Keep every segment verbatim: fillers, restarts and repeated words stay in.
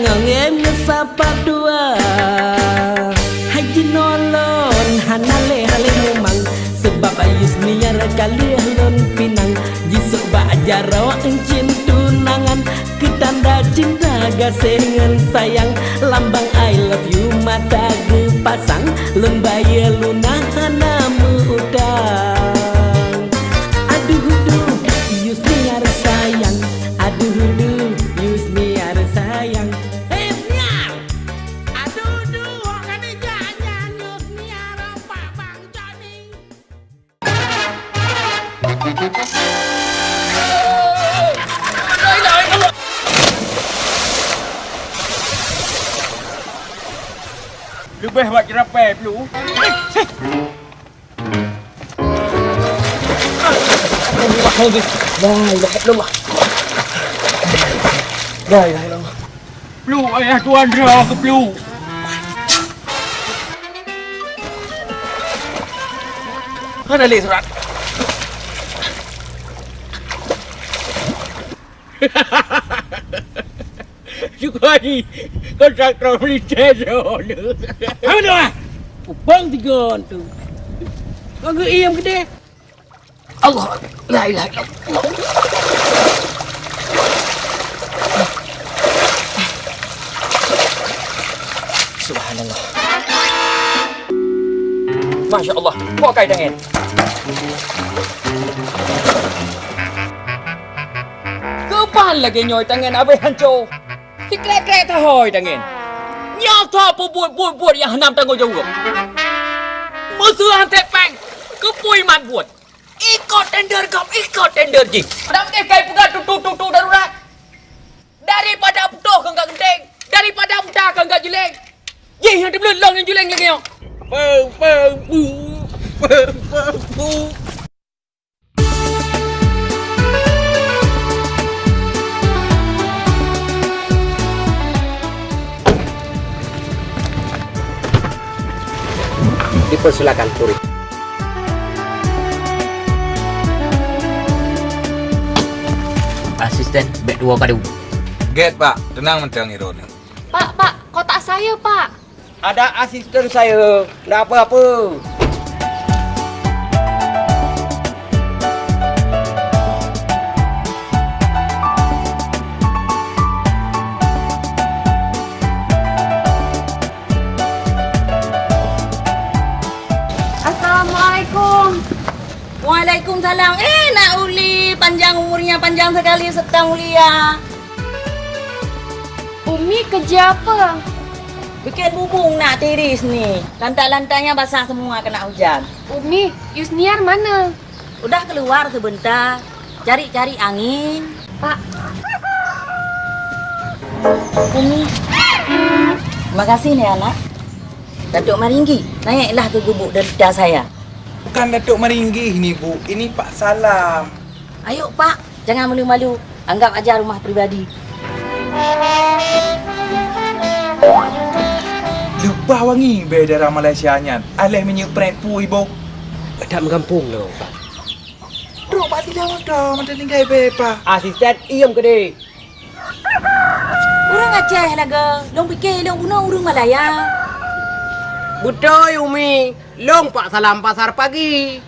Nyang em sapat dua. Hai jinoe lôn hana lé hale mumang, sabab Yusniar ka lheueh lôn pinang. Jisok bak jaroe euncien tunangan, keu tanda cinta gaséh ngon sayang. Lambang I love you mata geupasang, lôn bayeue lunas hana meu-utang. Aduh duh, Yusniar sayang. Aduh duh, Yusniar sayang. Hei, Niar! Aduh duh, hok kani jak nyan, Yusniar, apa bang Joni? Leubeh bak ceurapée, Pelu. La ilaha illallah. La ilaha illallah. Pelu, ayah tuan droe keu Pelu. Hana lé surat. Sukoni, kontraktor militè droeneuh. Apa tu, ah? Kupang tiga tu. Kau geuiem keudeh. Allah, la ilaha illallah. Subhanallah. Masya Allah, kok kai tangen. Keuban lagèe nyoe tangen abéh hanco. Sikrek-krek tahôi tangen. Nyoe soe peubuet buet-buet nyang hana tanggong jaweueb. Meuseuh han tép péng, keupeue mat buet. Ikot tender gob, ikot tender jih. Padahai mungken kai peugah tutu-tutu darurat. Daripada putôh keu ka geunteng, daripada buta keu ka jeuleng. Jih nyang teubleut lôn nyang jeuleng lagèe nyoe. Peu, peu, bu, peu, peu, bu. Dipersilakan, turis. Asisten, bèk tuwoe kadu. Gèt, Pak. Teunang mantong, Iroh. Pak, Pak, kotak saya, Pak. Ada asisten saya, ndak apa-apa. Assalamualaikum. Waalaikumsalam. Eh, nak Uli, panjang umurnya, panjang sekali, serta mulia. Umi kerja apa? Bikin bubung nak tiris ni. Lantai-lantainya basah semua kena hujan. Umi, Yusniar mana? Udah keluar sebentar, cari-cari angin. Pak. Umi. Terima kasih ni anak. Datuk Maringgi, naiklah ke gubuk derita saya. Bukan Datuk Maringgi ni, Bu. Ini Pak Salam. Ayo, Pak. Jangan malu-malu, anggap aja rumah pribadi. Leupah wangi bèe dara Malaysia nyan, aléh minyeuk prèt pui boh. Adak meugampông lôn. Trok bak sila mata, mata tinggai bèe pah. Asisten iem keudeh. Ureueng Aceh lagoe, lôn pike lôn bunoe ureueng Malaya. Beutôi, Umi, lôn Pak Salam Pasar Pagi.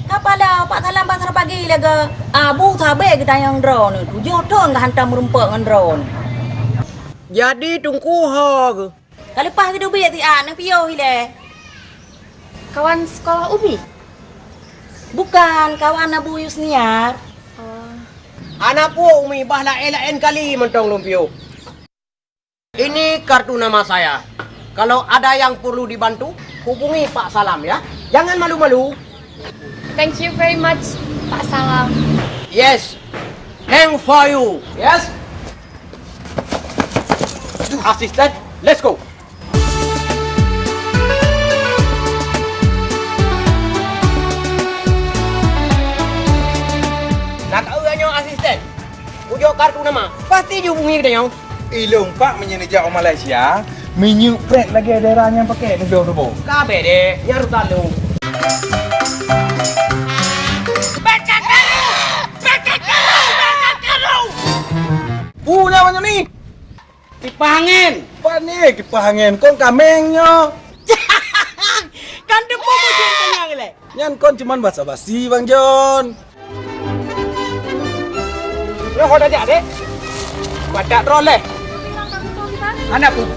Kapala Pak Salam Pasar Pagi lagoe, abu sabe geutanyong droeneuh, tujoh thon geuhantom meurumpok ngon droeneuh. Jadi Teungku ho geuh. Ka leupah sidubit siat, neupiôh ilèe. Kawan sekolah Umi? Bukan, kawan Abu Yusniar. Oh. Hana peue Umi, bah laén-laén kali mantong lôn piôh. Ini kartu nama saya. Kalau ada yang perlu dibantu, hubungi Pak Salam ya. Jangan malu-malu. Thank you very much, Pak Salam. Yes. Thank for you. Yes. Assistant, let's go. Nak tahu nyoe asisten? Kujok kartu nama, pasti jihubungi geutanyoe. Ilôn Pak meunyoe neujak u Malaysia, minyeuk prèt lagèe dara nyang pakè neudoh tuboh. Ka bèk deh, nyan urusan lôn. Bèk ka karu! Bèk ka karu! Bèk ka karu! Pu nyan meunyoe ni! Di Pahangen. Pane kipahangen, kon kaméng nyoe. Kan teupeu musim tengah lé. Nyan kon cuman basa-basi, Bang Jon. Nyoe ho tajak, Dek. Batak droe lé. Hana pupu.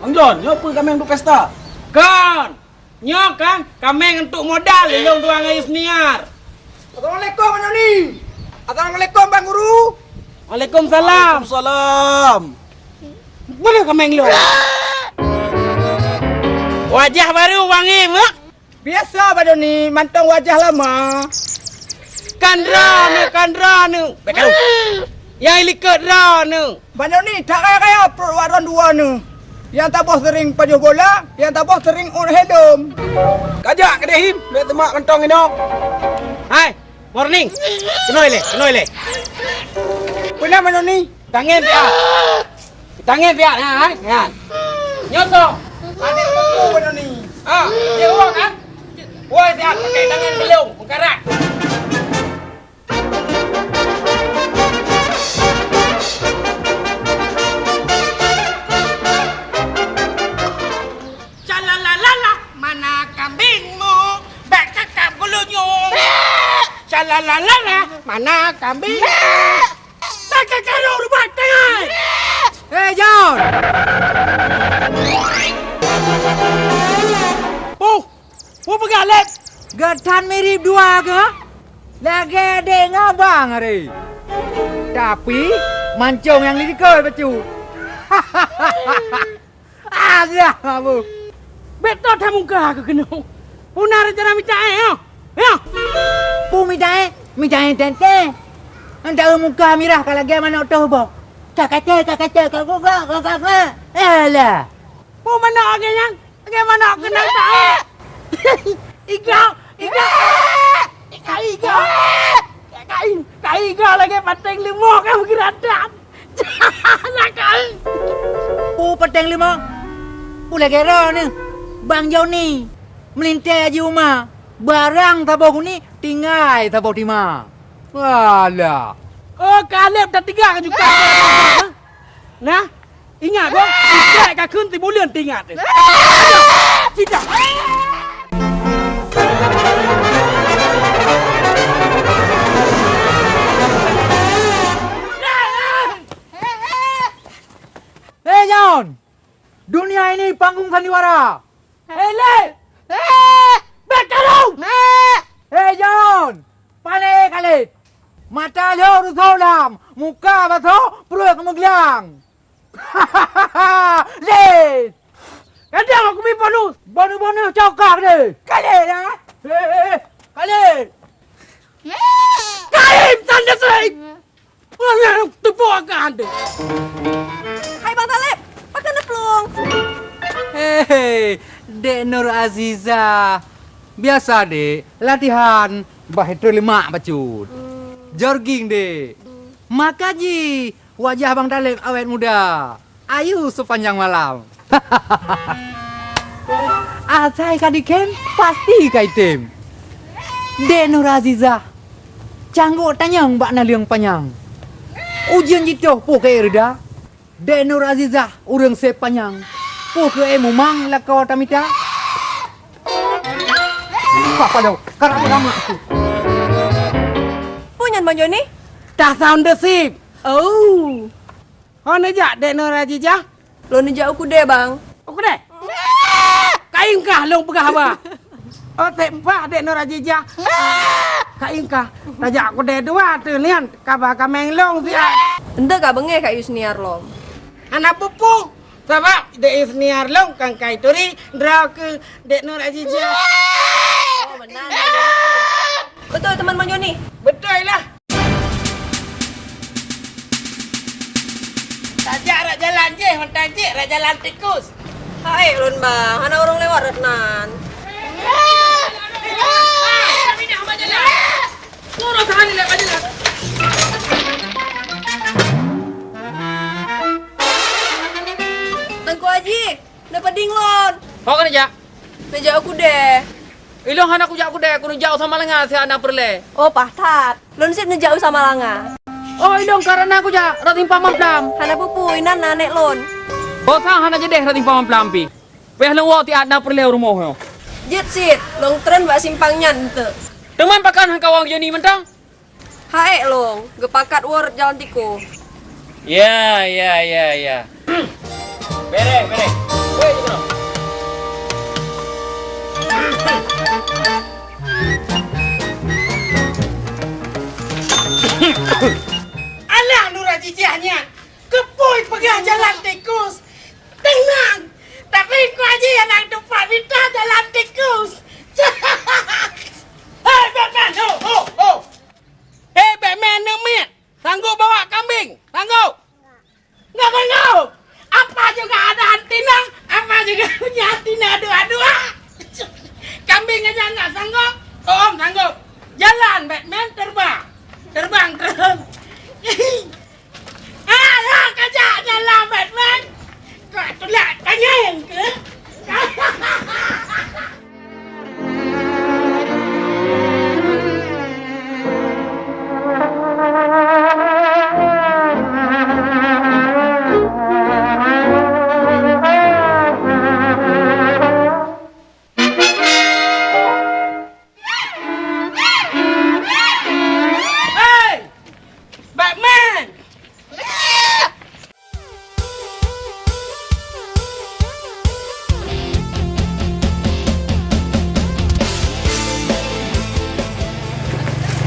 Bang Jon, nyoe peue kaméng untuk pesta? Kon. Nyoe kan kaméng untuk modal lôn tuan ngon Yusniar. Assalamualaikum, Bang Doni. Assalamualaikum, Bang Guru. Waalaikumsalam. Waalaikumsalam. Mana kaméng lôn? Wajah baru wangi, mak. Biasa, Bang Doni, mantong wajah lama. Kan droeneuh, kan droeneuh. Bèk karu. Nyang ilikot droeneuh. Bang Doni, that raya-raya pruet wak droeneuh dua neuh. Nyang saboh seuring pajoh bola, nyang saboh seuring ôn helom. Kajak keudéh him, bèk teumak mantong inoe. Hai, warning. Keunoe lé, keunoe lé. Peue na Bang Doni? Tangen piah. Tangen piah, ha, ha. Nyoe soe? Aneuk pupu Bang Doni. Ah, dia uang kan? Woi, siap pakai tangan belum, mengkarat. Calalalala, mana kambingmu? Bèk cakap geulinyueng. Calalalala, mana kambingmu? Bèk cakap rubat tangai. Hei, John! Puh! Peue peugah lé? Geutan mirip dua keuh? Lagèe adék ngon abang aré. Tapi, mancong nyang likot bacut. Alah, mabu. Bèk tot that muka keuh keunoe. Peue na rencana mita èh, nyoe? Nyoe? Peue mita èh? Mita èh teuntèe. Antara muka mirah ka lagèe manok toh boh. Ka kacèe, ka kacèe, ka gugak, ka gugak. Alah. Peue manok lagèe nyan? Bagaimana keunan tahu? Iga, iga, iga, iga, iga, iga lagèe paténg leumo ka meugeuradak. Nakal. Peue paténg leumo? Peue lagèe droeneuh, Bang Joni, meulintèe jih uma, barang saboh guni, tinggai saboh tima. Walah. Oh, ka lheueh tatiga ka juga. Nah, ingat, boh. Sijak ka kheun sibuleuen teuingat. Sijak. Hei, John! Dunia ini panggung sandiwara. Hei, Lé! Bèk karu! Hei, John! Pane kalét! Mata lheueh rusoe lam, muka basoe, pruet meuglang. Lé! Kadang aku mi bonus. Bonus-bonus cokak deh. Kalét, ya? Hei, hei, hei. Kalét! Kain tanda sering! Teupok akan deh. Hai Bang Taleb, pakon neuplueng? Hei, Dek Nur Aziza. Biasa, Dek, latihan bah trön lemak bacut. Jogging, Dek. Maka jih wajah Bang Taleb awet muda. Ayu sepanjang malam. Asai ka dikem, pasti ka item. Dek Nur Azizah, canggok tanyong bak naleueng panyang. Ujeuen jitoh po keu reuda. Dek Nur Azizah, ureueng sép panyang. Po keu mumang lakoe tamita. Papa dong, karak lama aku. Peue nyan Bang Joni? Tah sound desip. Oh. Ho neujak Dek Nur Azizah? Lôn neujak u keudè, Bang. U keudè? Kain kah lôn peugah haba. Oh, teuk bah Dek Nur Azizah. Kain kah. Tajak u keudè dua teuh nyan. Kaba kaméng lôn siat. Enteuk ka beungéh Kak Yusniar lom. Hana peue-peue. Sabab Dek Yusniar lôn kan kai turi droe keu Dek Nur Azizah. Oh, beuna. Beutôi teuma Bang Joni? Beutôi lah. Tajak rot jalan jih, mantong cit rot jalan tikus. Hai, lôn bang, hana ureueng lewat rot nan. Teungku Haji, neupeuding lôn. Ho keuneuk jak? Neujak u keudè. Ilôn hana kujak u keudè, kuneuk jak u Samalanga siat na peureulèe. Oh, paih that. Lôn cit neujak u Samalanga. Oi, lôn karena kujak rot simpang mamplam. Hana peue-peue, inan na aneuk lôn. Boh sang hana jadeh rot simpang mamplam pih. Payah lôn woe tiat na peureulée u rumoh nyoe. Jeuet cit, lôn treun bak simpang nyan eunteuk. Teuma pakon han kawang Joni mantong? Haék lôn, geupakat woe rot jalan tikus. Ya, ya, ya, ya. Bereh, bereh. Woi, Jukro. Alah, Nura jijak nyan. Keupeue peugah jalan tikus? Teunang. Tapi keu Haji aneuk tupat mita jalan tikus. Hei, Batman! Ho, ho, ho! Hei, Batman aneuk miet! Sanggup bawa kambing? Sanggup? Nggak sanggup! Apa juga ada antina, apa juga punya antina dua-dua. Kambing aja nggak sanggup, Om sanggup. Jalan, Batman, terbang. Terbang terus. Alah, kajak jalan, Batman. Kok tulak tangan ke? Hei! Batman!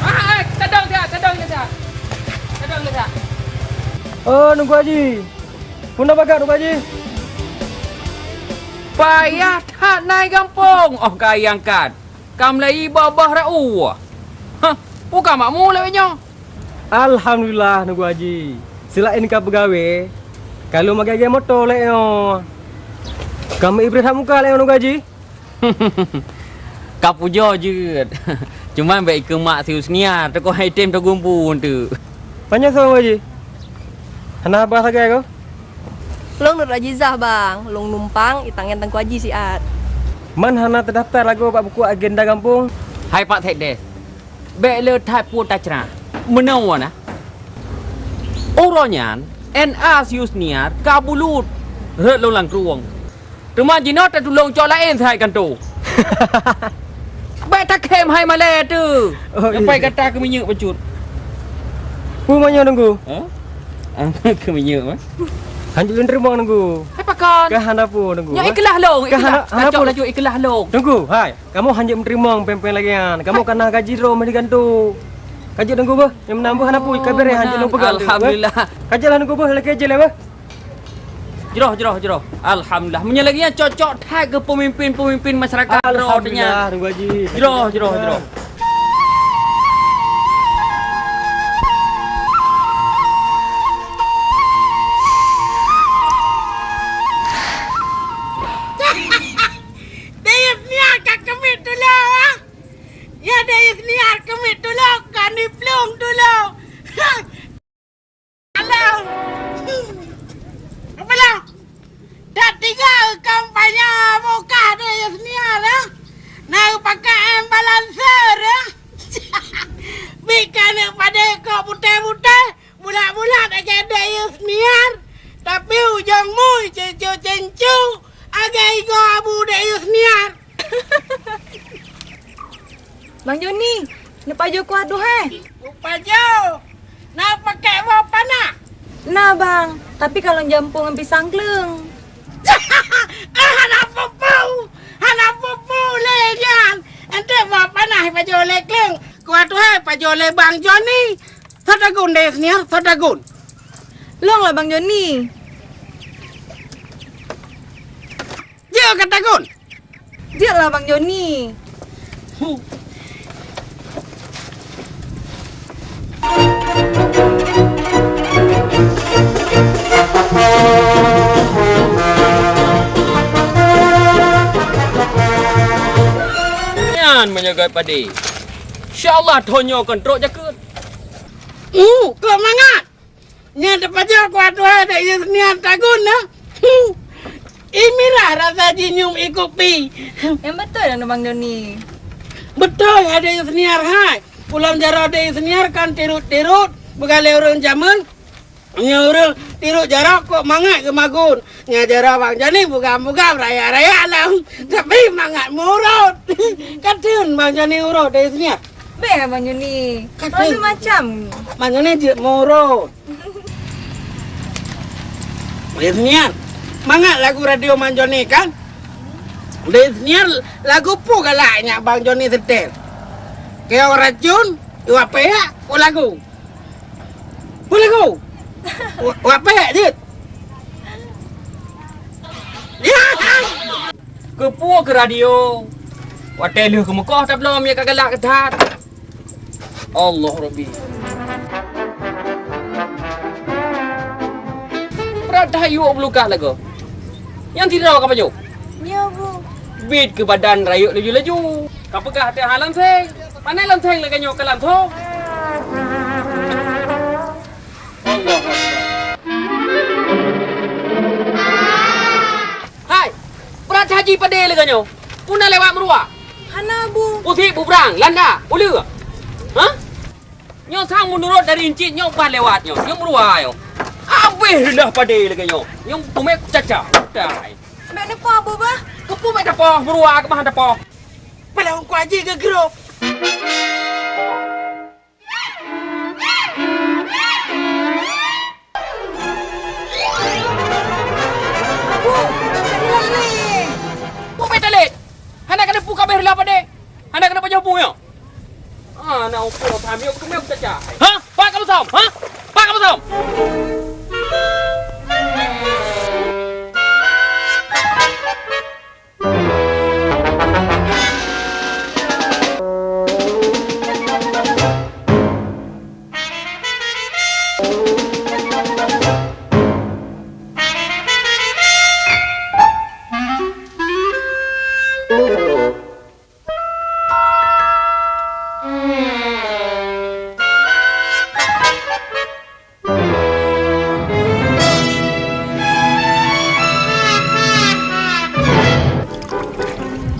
Ah, eh, tadong siat, tadong siat. Tadong siat. Oh, Teungku Haji. Peue na bagah, Teungku Haji? Payah that na i gampông, oh ka iangkat. Ka meulayi boh-boh rot u. Hah, peue ka makmu lagée nyoe? Alhamdulillah, Teungku Haji. Seulaén ka peugawée, ka lôn meugagée moto lagée nyoe. Ka meuibreuh that muka lagée nyoe, Teungku Haji. Ka pujoe jeuet. Cuman bék ikeu mak si Husniar, teukoh hai tem tagumpu teuk. Panyang soe, Teungku Haji? Hana haba sagai ko? Lôn Nur Ajizah, Bang. Lôn numpang itangen Teungku Haji siat. Man hana teudaftar lagoe bak buku agenda gampông? Hai Pak Sekdes, bék le that peue tacrah. Meunoe na. Uroe nyan, N A si Husniar ka bulut rot lôn lam krueng. Teuma jinoe tatulông cok laén seuhai kanto. Bék takhém hai malée teuh. Oh, iya. Sampai gata keu minyeuk bacut. Peue meunyoe, Teungku? Hah? Ah, keu minyeuk, eh? Hanjeuet lôn teurimong, Teungku. Hai pakon? Ka hana peue, Teungku, eh? Nyoe ikeulah lôn, ikeulah. Ka hana, hana peue. Laju ikeulah lôn. Teungku, hai, kamoe hanjeuet meuteurimong péng-péng lagée nyan. Kamoe ka na gaji droe meuh di kanto. Ka jeuet, Teungku, beuh. Nyang meunan beuh hana peue, ka bereh hanjeuet lôn peugah, Teungku, eh. Alhamdulillah. Ka jeuet lah, Teungku, beuh, lakée jeuet lah, beuh. Jroh, jroh, jroh. Alhamdulillah. Meunyoe lagée nyan cocok that keu peumimpin-peumimpin masyarakat droe nyan. Alhamdulillah, Teungku Haji. Jroh, jroh, jroh. Dayeuh Niar ka keumiet tulông, ah. Ya, Dayeuh Niar keumiet tulông, ka niplueng tulông. Alah! Apalah? Dak tinggai kampanye bukah Dayeuh Niar, eh? Na pakaian balanser, eh? Bit keuneuk padé kok putéh-putéh, bulat-bulat lagée Dayeuh Niar, tapi ujong mui cencu-cencu lagée igoe abu Dayeuh Niar. Bang Joni, neupajoh kuah duhai? Kupajoh. Na pakèk boh panah? Na, Bang. Tapi ka lôn jampông ngon pisang gleueng. Ah, hana peue-peue. Hana peue-peue lé nyan. Enteuk boh panah pajoh lé gleueng. Kuah duhai pajoh lé Bang Joni. Soe tagun deh, Niar, soe tagun. Lôn lah, Bang Joni. Jeuet ka tagun? Jeuet lah, Bang Joni. Nyan meunyoe gét padé. Insya Allah, thôn nyoe kon trok jakeuet. Uh, kok mangat! Nyan teupajoh kuah duhai Dayeuh Niar tagun na. Ih mirah rasa jinyum ikupi. Nyang beutôi na Bang Joni. Beutôi hai Dayeuh Niar hai. Pulang jaroe Dayeuh Niar kan tirot-tirot. Bukan lé ureueng jameun, nyoe ureueng tiru jaroe kok mangat geumagun. Nyan jaroe Bang Joni buka-buka raya-raya lom, tapi mangat murot. Katun Bang Joni urot dari sini. Beh Bang Joni, Katun. Macam-macam. Bang Joni jeuet murot. Dari sini, mangat lagu radio Bang Joni kan? Dari sini lagu pu galak nyak Bang Joni setel. Keu racun, dua pihak, ku lagu. Boleh go. Wa-, wapek jeuet. Keupeue keu radio? Watèe lheueh keumeukoh tabloe miet ka galak that. Allah Rabbi. Brat that yue bulukat lagoe. Nyang sidroe ka pajoh? Nyoe, Bu. Biet keu badan rayeuk laju-laju. Ka peugah teuh ha lonseng. Pane lonseng lagèe nyoe ka langsong. Allahu Akbar. Hai, brat haji padé lagèe nyoe. Peue na lewat meuruwa? Hana, Bu. Pusip bubrang, landa, uleue. Hah? Nyoe sang meunurot dari encik nyoe ban lewat nyoe, nyoe meuruwa nyoe. Abéh reulah padé lagèe nyoe. Nyoe teumé caca. Dai. Bèk neupoh, Bu, bah. Keupeue bèk tapoh, meuruwa keuh bah tapoh. Palong ku aji geugrôp. Abu, tadi lagi. Peue bèk talét? Hana ka neupeu kabéh reulah padé? Hana ka neupajoh bu nyoe? Ah, na upo tham yuk keumiek caca. Ha? Pak kamu som? Ha? Pak kamu som?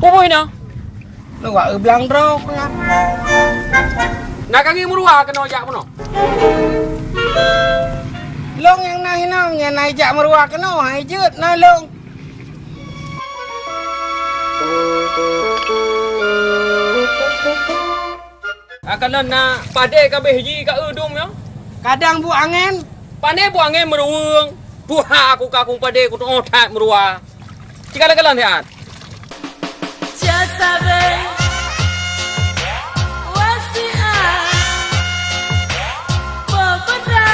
Peue boh hinoe? Lôn wak eu blang droe keuh. Na kaki meuruwa keunoe jak bunoe. Lôn nyang na hinoe, nyang na ijak meuruwa keunoe, hai jeuet na lôn. Akalon na padé kabéh ji ka eu dum nyoe. Kadang bu angén. Pane bu angén meuruweung. Tuha aku kakung padé kutuoh that meuruwa. Cika lagèe lôn siat. Cia sabe wasiat peubeda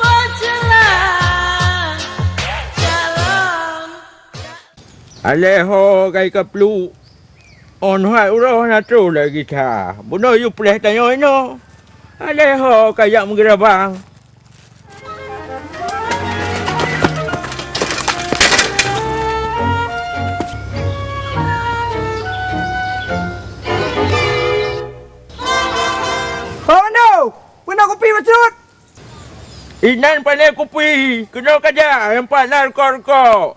beujeulaih jalan. Alèh ho gai kapluek, on hai uroe na troh lagèe gita. Bunoe yue puléh tanyoe inoe. Alèh ho kajak meugeurabang. Pak Mando, peue na kupi bacut? Inan pane kupi, keunoe kajak, nyang pat na rukok-rukok.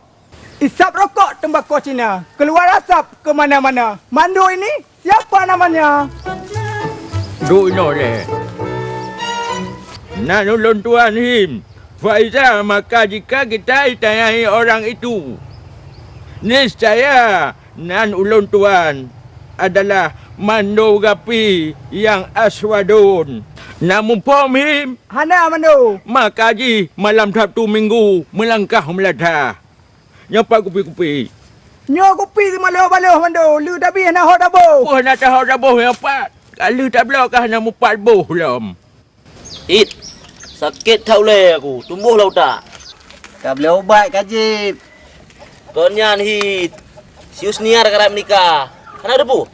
Isap rokok teumbako Cina, keuluar asap keu mana-mana. Mando ini, siapa namanya? Duek inoe lé. Nan ulôn tuan him, faiza maka jika kita itanyai orang itu, niscaya nan ulôn tuan adalah Mando Gapi nyang aswadon. Na muphom him? Hana, Mando. Maka jih malam Sabtu Minggu meulangkah meulada. Nyoe pat kupi-kupi. Nyoe kupi teumaloe-baloe, Mando, lheueh tabloe hana ho taboh. Peue hana taho taboh nyoe pat? Ka lheueh tabloe ka hana mupat boh lom. It, sakét that ulèe aku, tumboh lam utak. Ka bloe ubat ka jieb. Kon nyan hit, si Husniar karab nikah. Hana teupeue?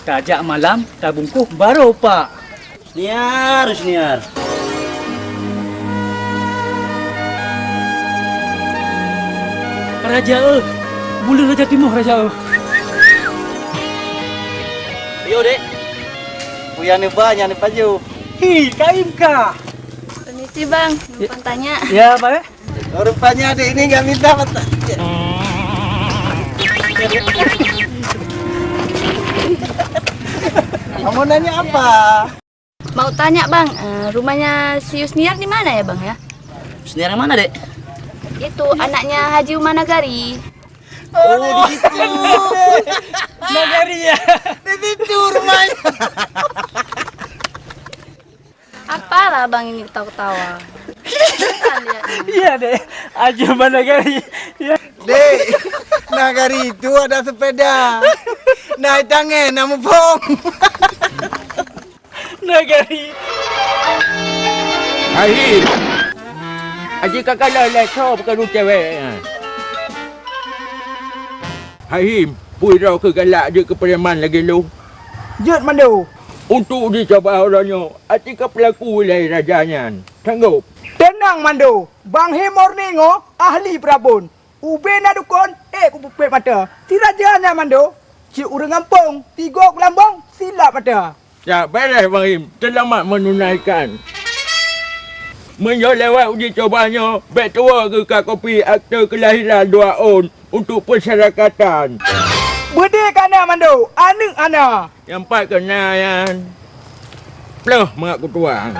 Tajak malam, tabungkôh barô, Pak. Husniar, Husniar. Raja eu, buleuen raja timoh, Raja eu. Yo, Dek. Buya neuba nyan neupajoh. Hi, kaim kah? Permisi, Bang. Numpang tanya. Ya, Bang, eh? Oh, rupanya adik ini nggak minta mata. Kamu nanya apa? Mau tanya, Bang, eh, rumahnya si Yusniar di mana ya, Bang, ya? Yusniar yang mana, Dek? Itu anaknya Haji Umar Nagari. Oh, di situ. Nagari ya? Di situ rumahnya. Apalah Abang ini ketawa-ketawa? Bukan dia. Iya, Dek. Haji Umar Nagari. Ya. Dek, Nagari itu ada sepeda. Naik tangan, nak muphom. Nagari. Hai Him. Aji kakak lé lé, soe bukan cewek. Hai Him, pui droe keu galak jeuet keu preman lagée lôn. Jeuet Mando. Untuk jicoba uroe nyoe, atika peulaku wilayah raja nyan. Sanggob? Teunang Mando, Bang Him Morning nyoe ahli peurabon. Ubé na dukon, ék kupeuet mata. Si raja nyan Mando, cit ureuëng gampông, tigo kulambong, silap mata. Ya, beres Bang Him, teulamat meununaikan. Meunyoe lewat uji coba nyoe, bék tuwoe geuka kopi akte keulahiran dua ôn untuk peusyarakatan. Beudé kana Mando, aneuëk hana. Nyang pat keunan nyan, ploh mangat kutuang.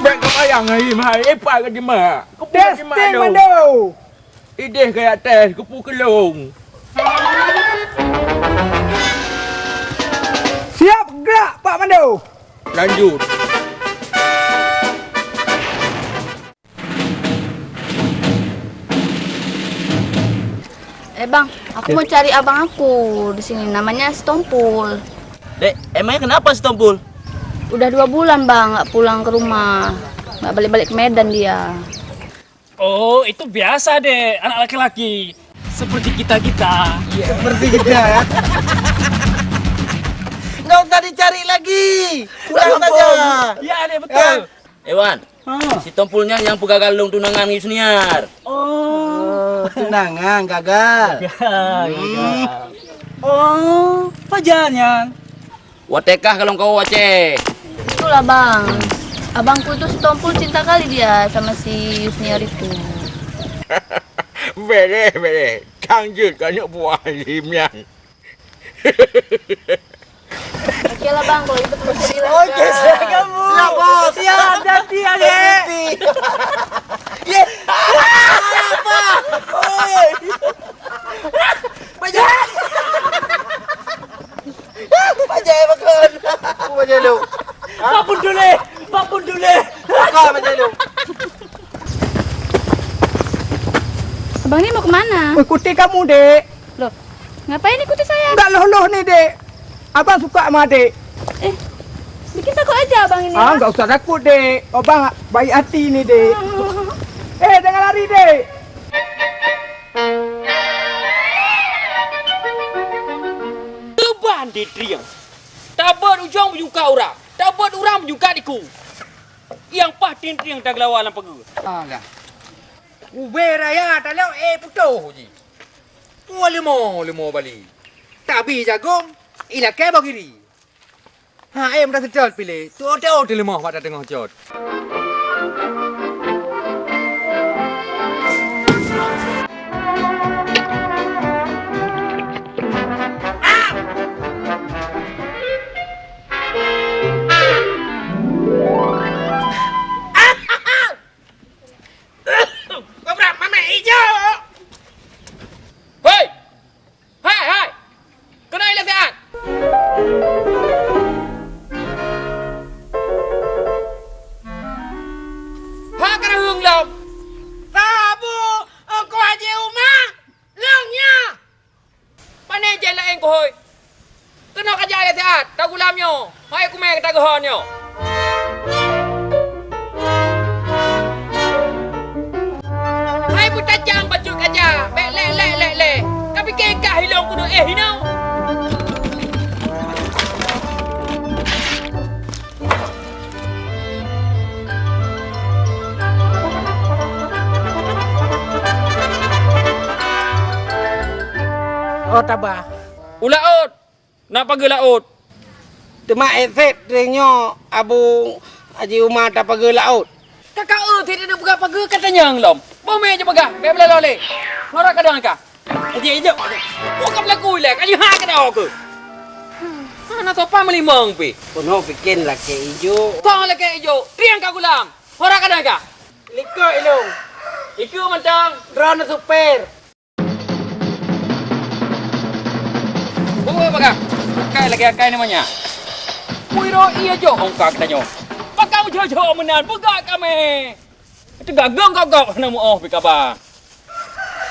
Bék keubayang hai, hai, ipat ka jimak. Keupeue ka jimak lôn? Testing Mando. Idéh kaya tes, keupeue keulong. Siap gerak Pak Mando. Lanjut. Eh bang, aku mau cari abang aku di sini, namanya Sitompul. Dek, emangnya kenapa Sitompul? Udah dua bulan bang nggak pulang ke rumah, nggak balik-balik ke Medan dia. Oh, itu biasa dek, anak laki-laki. Seperti kita-kita. Iya, seperti kita ya. Nggak usah dicari lagi. Pulang saja. Iya dek, betul. Ewan, si Tompul nyan nyang peugagal lôn tunangan ngon Yusniar. Oh, tunangan gagal. Gagal, gagal. Oh, pajan nyan. Watée kah kalon kawoe Aceh. Itulah bang, abangku itu si Tompul cinta kali dia sama si Yusniar itu. Bereh, bereh. Kang jeuet keu aneuk buah Halim nyan. Oke lah bang, kalau gitu permisi dulu. Oke, siap kamu. Siap, Bos. Siap, hati-hati ya, Dek. Hati-hati. Ye. Apa? Oi. Bajai. Bajai bakon. Apa bajai lu? Hah? Bakun dulé, bakun dulé. Bakon bajai lu. Abang ni mau kemana? Ikuti kamu, Dek. Loh, ngapain ikuti saya? Enggak loh-loh ni, Dek. Abang suka sama Dek. Eh, bikin takut aja abang ini. Ah, enggak usah takut, Dek. Abang baik hati ni, Dek. Eh, jangan lari, Dek. Teban di trieng. Tabot ujong meujungka urang. Tabot urang meujungka diku. Yang pah ting-ting tageulawa lam pageue. Alah. Ubé raya talok, eh, putôh ji. Mua leumo, leumo Bali. Tabi jagong, ilakée bak giri. Ha, eh, muda seutôt pilih. Tuoh-tuoh teuleumoh bak tateungoh cot. Gobrak mamék ijo! Hei! Hai, hai! Keunoe ilée siat! Ha keureuheung lom! Sabu, Teungku Haji Uma! Lôn nyoe! Pane jai laén keuhôi? Keunoe ka jai lé siat, tagulam nyoe, hai kumé ka tageuhon nyoe. Hai beutajam bacut kaca, bék lék-lék lék-lék, ka pike kah ilong keuneuk éh hinoe. Oh, taba. U laôt, na pageue laôt. Teuma ék sép teuh nyoe Abu Haji Uma tapageue laôt. Ka ka eu, tidak ada peugah pageue ka tanyong lom. Boh mé je peugah, bèk beulalo lé. Ngora kadang ka. Aja ijok. Oh, ka belaku ilèe, ka jiha ka dawa keu. Hana sopan meulimong pih. Keunoe bikin lakèe ijok. Tong lakèe ijok. Triang ka gulam. Ngora kadang ka. Likot ilong. Ikeu mantong. Droeneuh super. Beuh, bagah. Akai lagèe akai ni manyak. Pui ro iya jok ongka geutanyoe. Pakam jok-jok meunan, peugah kamé. Teuga gong gok-gok hana muoh pih kaba.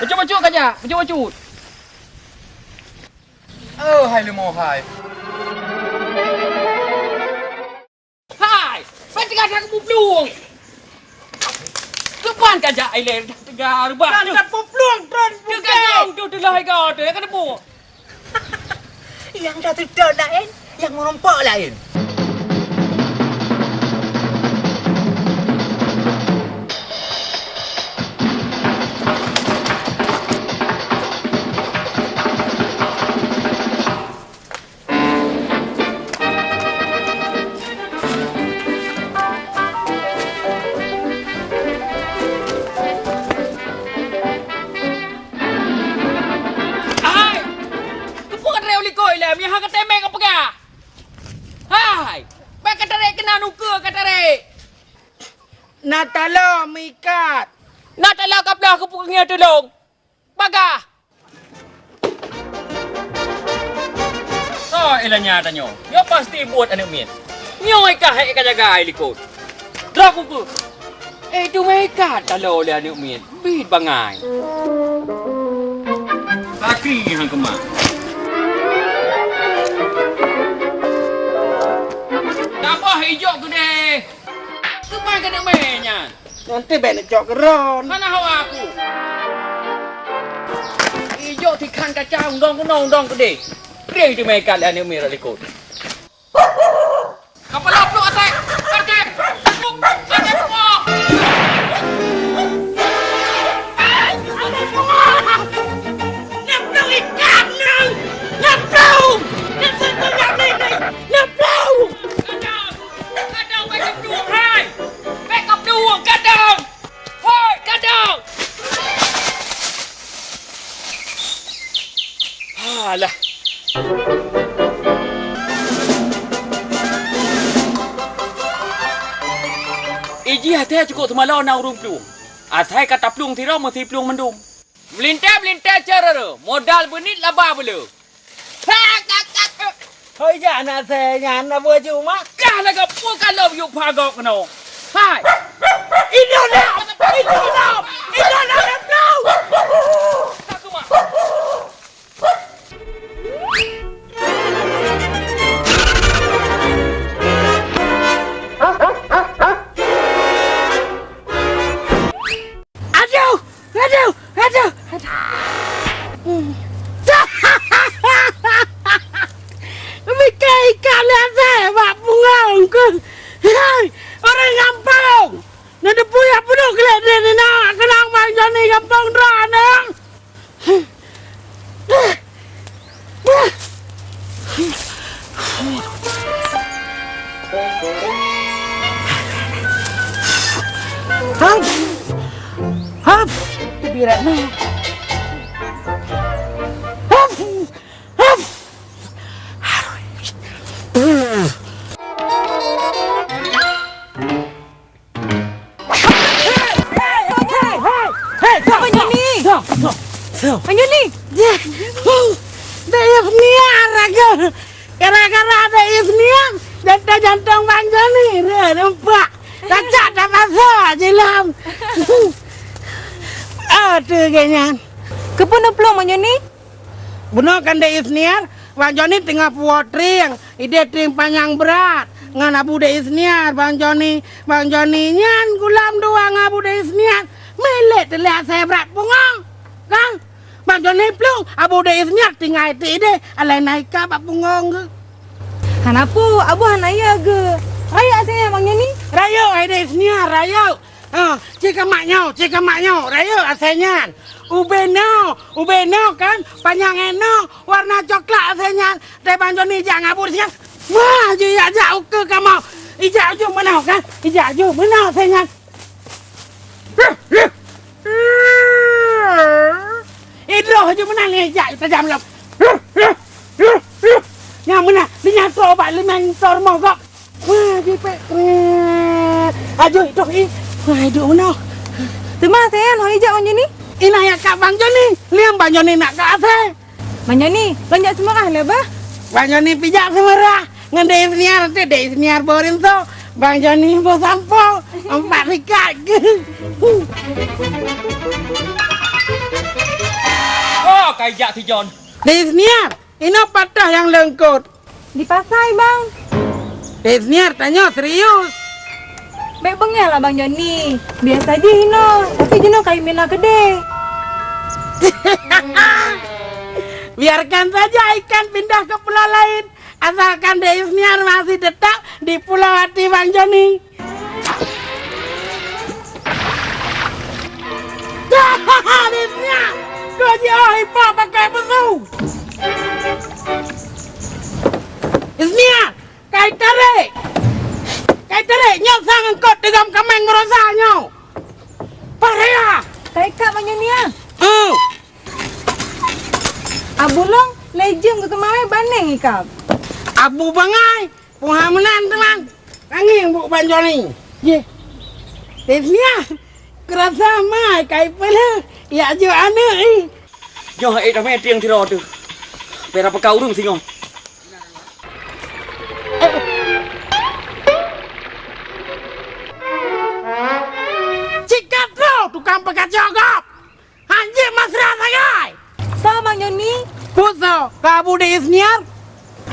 Bacut-bacut kajak, bacut-bacut. Oh, hai leumo hai. Hai! Ban teuga that kuplueng! Keuban ka jak ilèe teuga reubah tu? Kan kuplueng tron teuga bukai. Nyang tu teulah iga tu, ka teupeu. Nyang satu tron laén, nyang meurumpok laén. Hai! Keupeue ka tarek u likot ilèe, meunyo hana ka teumeung ka peugah? Hai! Bèk ka tarek keunan ukeue ka tarek! Na taloe meuikat! Na taloe ka ploh keupeue ngieng tulông? Bagah! Oh, ilanya tanyoe. Nyoe pasti buet aneuk miet. Nyoe ka hék ka jaga ai likot. Droe kuku. Eh, tu meuikat taloe lé aneuk miet. Bit bangai. Laki han keumah. Tabah ijok keudeh. Keuman keuneuk mé nyan? Nanti bèk neucok keu droen. Hana hawa aku. Ijok tikhan kaca undong keunoe undong keudeh. Krieng teumé ikat lé aneuk miet rot likot. Kapala pluek asai. Asai. Asai pluek. Neuplueng ikat nang. Neuplueng. Neuplueng. Neuplueng. Kadang, kadang bèk kaplueng hai! Bèk kaplueng kadang! Hoi, kadang! Alah. Iji até cukôp teumalo na ureueng plueng. Asai ka taplueng sidroe meusi plueng mandum. Meulintèe-meulintèe cara, modal beunit laba beuleu. Hoi jak aneuk asèe nyan, na beujeuet umak. Kah lagèe peue ka lom yue pagok keunoe. Hai! Inong lom! Inong lom! Inong lom! Ka keumah. Aduh! Aduh! Aduh! Aduh! Mika ikat lé asèe bak punggong ku. Hai, ureueng gampông! Neuteupeue jak peuduek keu lé droeneuh nina keunong Bang Joni gampông droeneuh. Hap! Hap! Birat na. Hap! Hap! Hei, hei, hei, hei, hei, Bang Joni! Bang Joni! Dek Yusniar lagèe. Gara-gara Dek Yusniar, jantung-jantung Bang Joni rhot, nampak. Tacak tapasa jilam. Aduh, geuh nyan. Keupeue neuplueng, Bang Joni? Bunoe kan Dek Yusniar, Bang Joni teungoh puwoe trieng, idéh trieng panyang brat ngon Abu Dek Yusniar, Bang Joni. Bang Joni nyan gulam dua ngon Abu Dek Yusniar, milék teulihat saya brat punggong, kan? Bang Joni plueng, Abu Dek Yusniar tinggai ti idéh, alai na ikat bak punggong geuh. Hana peue, Abu hana yö geuh. Rayeuk asèe nyan, Bang Joni. Rayeuk, hai Dek Yusniar, rayeuk. Ha, cit keu mak nyoe, cit keu mak nyoe, rayeuk asèe nyan. Ubé noe, ubé noe kan, panyang inoe, warna coklat asèe nyan. Dai Bang Joni jak ngon Abu Dek Yusniar. Wah, jijak-jak ukeue kamoe. Ijak ju meunoe kan, ijak ju meunoe asèe nyan. Idroh je meunan, eh, jak tajam lom. Nyang meunan, dinyang trok bak limeng tor moh gob. Wah, jipek. Ajoh idroh i. Wah, idroh meunoe. Teuma, Sen, hoi jak Bang Joni. Ina ya kak Bang Joni. Liang Bang Joni nak kak asai. Bang Joni, lôn jak seumeurah lé bah. Bang Joni pijak seumeurah. Ngon Dek Isniar, tu Dek Isniar boh rinso. Bang Joni boh sampo. Empat sikat. Oh, kaijak si Jon. Dek Isniar, inoe patah nyang leungkot. Di pasai, Bang. Dek Isniar, tanyoe serius. Bék beungéh lah Bang Joni. Biasa jih inoe, tapi jinoe kayém mina keudeh. Biarkan saja ikan pindah ke pulau lain, asalkan Dek Isniar masih tetap di pulau hati Bang Joni. Dek Isniar, kau jiôh ipak pakai pesu. Isniar, Kai tarék! Kai tarék! Nyoe sang eungkôt teugam kaméng meurosa nyoe! Pahréa! Kai kak Bang Joni, ah! Hmm. Abu lôn lé jeuem keu keumawe baneng ikab. Abu bangai, puha meunan teuma. Tangieng bu Bang Joni. Yeh. Teuh nia, keurasa mai kai peuleueh, yak jeuet aneuk ih. Nyoe ék damé tieng sidroe teuh. Pira peuka ureueng singoh. Cit ka troh tukang peukaco gob! Han jeuet mesra sagai! Soe Bang Joni? Peue soe? Ka Abu Dek Isniar?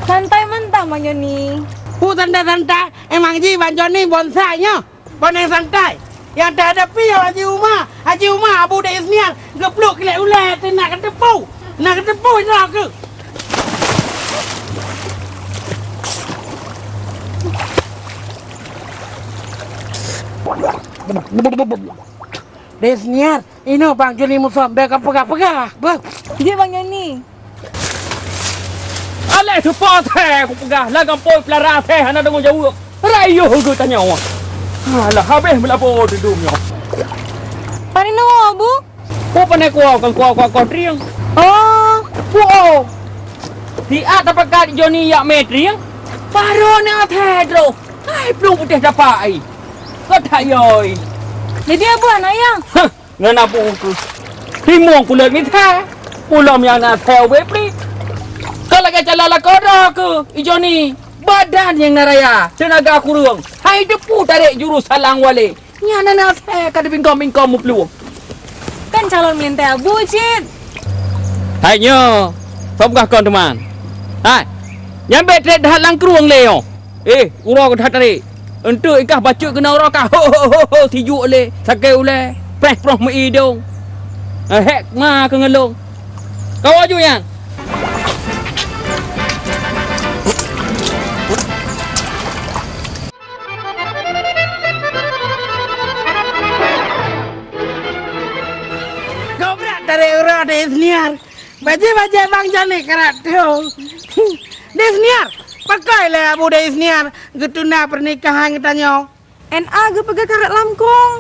Santai mantong Bang Joni. Peue santai-santai? Emang jih Bang Joni bonsai nyoe? Boneng santai. Nyang teuhadapi nyoe Haji Uma. Haji Uma, Abu Dek Isniar geupluek kilek ulée teuh na kateupeue. Na kateupeue droe keuh. Dek Isniar, inoe Bang Joni musom, bèk kapeugah-peugah. Beuh. Jeuet Bang Joni. Alah, teupeue thèe kupeugah, lam gampông peulara thèe hana deungoe jaweueb. Rayeuk geutanyoe. Alah, habéh meulaboe di dum nyoe. Pane nyoe, Bu? Oh, pane kuah, kon kuah, kuah, kuah trieng. Oh. Bu, oh. Siat tapakat Joni yak mé trieng. Baroe na thèe droe. Hai, plueng putéh tapak ai. Keu that yoi. Jadi, Abu, aneuk ayah? Hah. Ngon abu keuh. Trimong kulét mita. Ulôn nyang na thèe ubé plit. Ka lagèe calon lakoe droe keuh, i Joni. Badan nyang na raya, teunaga kureueng. Hai depu tarék jurus salang walé. Nyan na thèe ka teubingkông-bingkông meuplueng. Kan calon meulintèe abu cit. Hai nyoe, soe peugah kon teuma. Hai, nyan bèk trép that lam krueng lé nyoe. Eh, uroe ka that tarék. Eunteuk ikah bacut keunoe uroe ka ho, ho, ho, ho, sijuek lé, sakét ulèe, preh proh meu idong. Eh, hék ma keu ngeulong. Kawa ju nyan. Gobrak tarék uroe Dek Isniar. Bajèe-bajèe Bang Joni karat teuh. Dek Isniar, pakon lé Abu Dek Isniar geutunda peurnikahan geutanyoe? N A geupeugah karat lam krueng.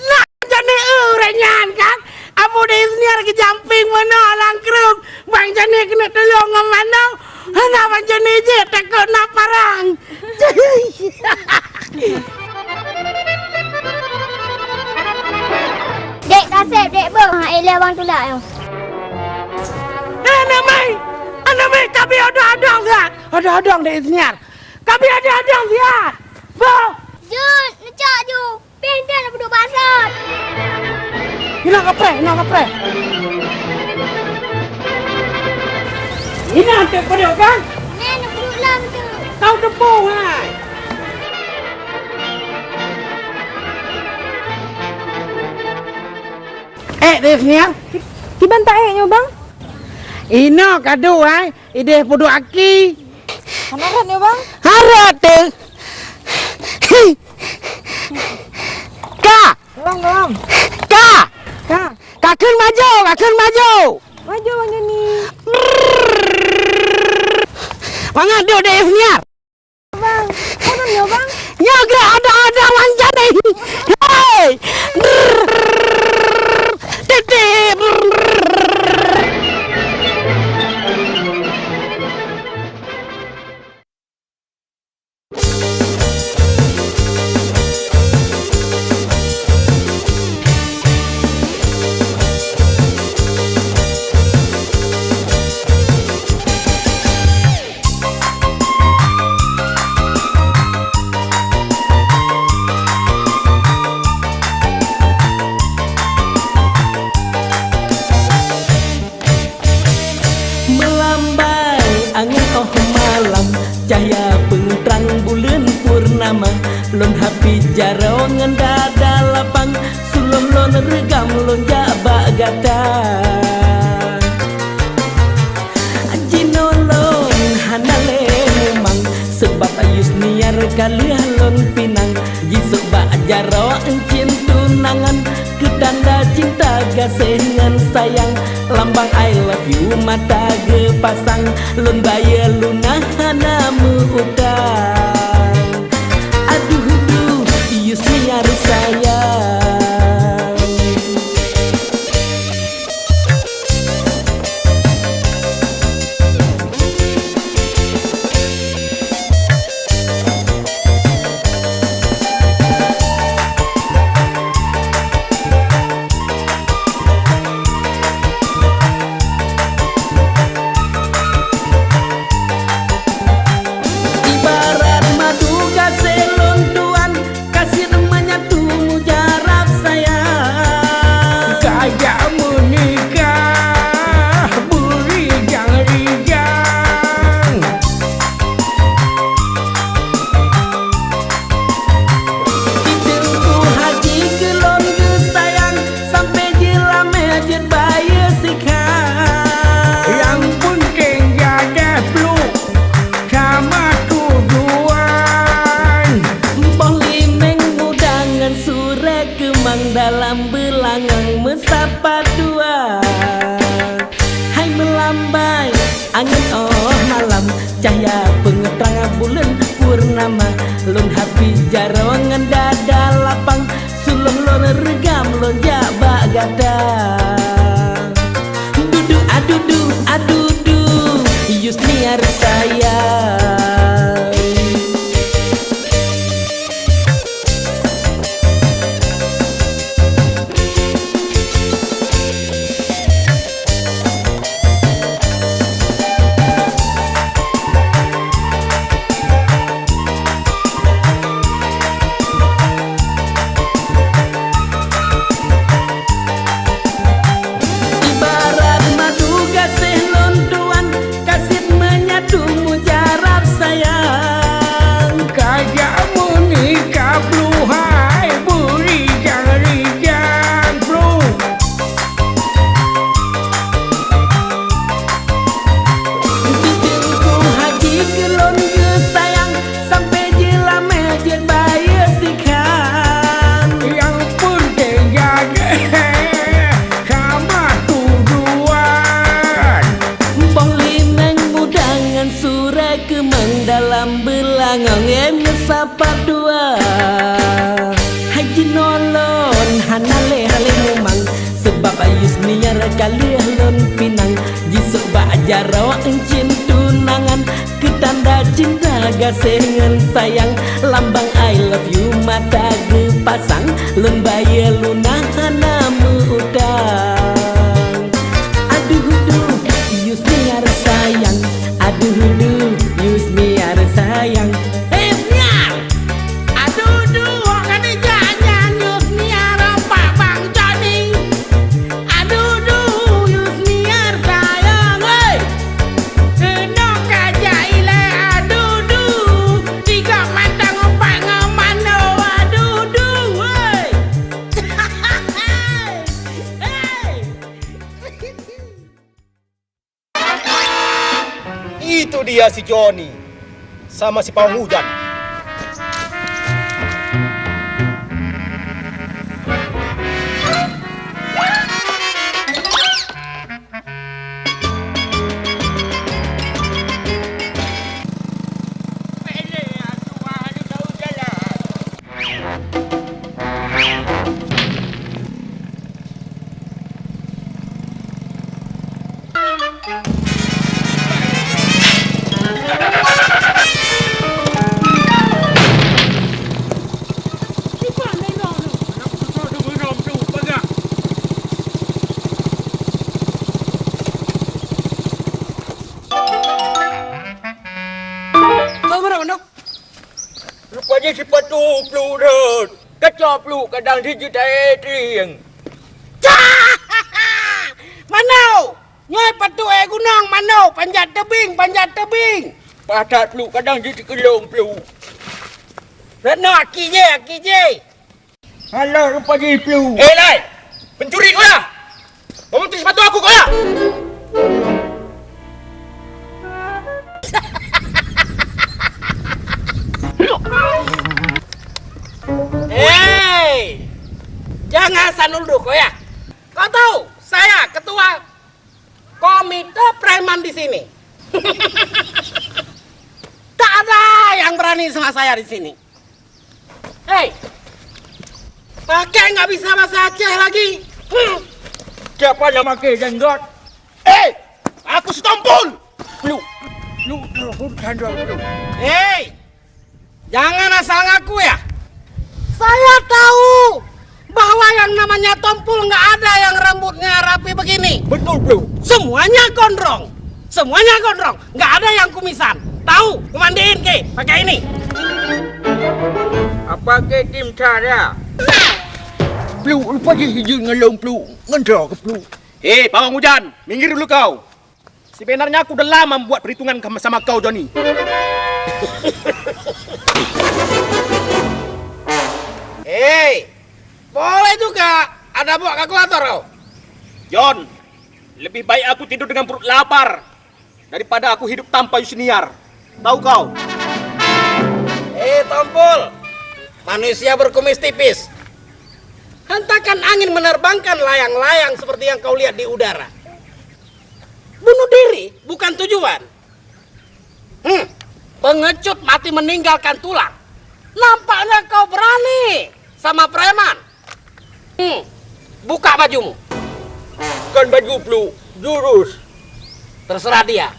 Nah, Joni ureueng nyan kan? Abu Dek Isniar geujampéng meunoe lam krueng. Bang Joni keuneuk tulông ngon manoe. Hana Bang Joni jeuet takot na parang. Dek kasép, dek beuh, ha, ilèe bang tulak nyoe. Eh, aneuk mèe! Aneuk mèe, kabi odong-odong siat! Odong-odong Dek Isniar! Kabi odong-odong siat! Beuh! Jeuet, neucok ju! Pih nyan na peuduek bak sot. Inong kapreh, inong kapreh. Inong teuk peuduek kan? Nyan na peuduek lom tu. Kau teupeue hai. Eh, Dek Isniar. Kiban taék nyoe, Bang? Inoe kadu hai. Idéh peuduek aki. Hana rhot nyoe, Bang? Harot teuh. Ka! Gohlom, gohlom. Ka! Ka! Ka kheun maju, ka kheun maju. Maju, Bang Joni. Mangat duek Dek Isniar. Bang, gohlom nyoe, Bang. Nyoe gerak odong-odong Bang Joni Hei! Meulambai angén óh malam, cahya peuntrang buleuen purnama. Lôn habéh jaroe ngon dada lapang, suloh lôn reugam lôn jak bak gata. Jinoe lôn hana lé mumang, sabab Yusniar ka lheueh lôn pinang. Jisôk bak jaroe euncien tunangan, keu tanda cinta gaséh ngon sayang. Lambang I love you mata geupasang, lôn bayeue lunas hana meu-utang. Aduh duh, Yusniar sayang. Ibarat madu gaséh lôn tuan, ka cit meunyo mujarab sayang. Ka jak meunikah beurijang-rijang. Di teungku haji keu lôn geusayang, sampoe jeulamé jeuet bayeue sikha. Nyang peunteng gadéh pluek sama tujuan. Boh limeng muda ngon surée keumang, dalam beulangong meusapat dua. Hai meulambai angén óh malam, cahya peuntrang buleuen purnama. Lôn habéh jaroe ngon dada lapang, suloh lôn reugam lôn jak bak gata. Dudu adudu adudu, Yusniar sayang. Ibarat madu gaséh lôn tuan, ka cit meunyo mujarab sayang. Ka jak meunikah pluek hai beurijang-rijang pluek. Di teungku haji keu lôn geusayang, sampoe jeulamé jeuet bayeue sikha. Nyang peunteng gadéh sama tujuan. Boh limeng muda ngon surée keumang, dalam beulangong meusapat dua. Hai jinoe lôn hana lé-lé mumang, sabab Yusniar ka lheueh lôn pinang. Jisôk bak jaroe euncien tunangan, keu tanda cinta gaséh ngon sayang. Lambang I love you mata geupasang, lôn bayeue lunas hana meu-utang. Aduh duh, Yusniar sayang. Aduh duh, Yusniar sayang. Hei Yusniar! Aduh duh, ka dijak nyan Yusniar bak Bang Joni. Aduh duh, Yusniar sayang, hei! Keunoe ka jak ilée, aduh duh, tiga mantong upat ngon mano, aduh duh, hei! Hei! Itu dia si Joni sama si Pawang Hujan. Jih sipatu pluek rhot. Kacok pluek kadang jih jitayé trieng. Cah! Mano! Nyoe patu eh gunong mano, panjat teubieng, panjat teubieng. Patat pluek kadang jih tikeulong pluek. Reno aki jih, aki jih. Alah rupa jih pluek. Eh, Lai! Pencuri kau ya? Kau mencuri sepatu aku kau ya? Hei! Jangan sanul duh kau ya. Kau tahu, saya ketua komite preman di sini. Tak ada yang berani sama saya di sini. Hei! Pakai nggak bisa bahasa Aceh lagi. Hmm. Siapa yang pakai jenggot? Eh! Aku si Tompul! Lu, lu, lu, lu, lu. Hei! Jangan asal ngaku ya. Saya tahu bahwa yang namanya Tompul nggak ada yang rambutnya rapi begini. Betul, Bro. Semuanya gondrong. Semuanya gondrong. Nggak ada yang kumisan. Tahu, kumandiin ke pakai ini. Apa ke tim cara? Bro, lupa jih izin ngelong, Bro. Ngendra ke, Bro? Hei, Pawang Hujan, minggir dulu kau. Sebenarnya aku udah lama membuat perhitungan sama kau, Joni. Hei, boleh juga ada buat kalkulator kau. John, lebih baik aku tidur dengan perut lapar daripada aku hidup tanpa Yusniar. Tahu kau? Eh, Tompul, manusia berkumis tipis. Hentakan angin menerbangkan layang-layang seperti yang kau lihat di udara. Bunuh diri bukan tujuan. Hmm, pengecut mati meninggalkan tulang. Nampaknya kau berani sama preman. Hmm, buka bajumu. Bukan baju, Bro, jurus. Terserah dia.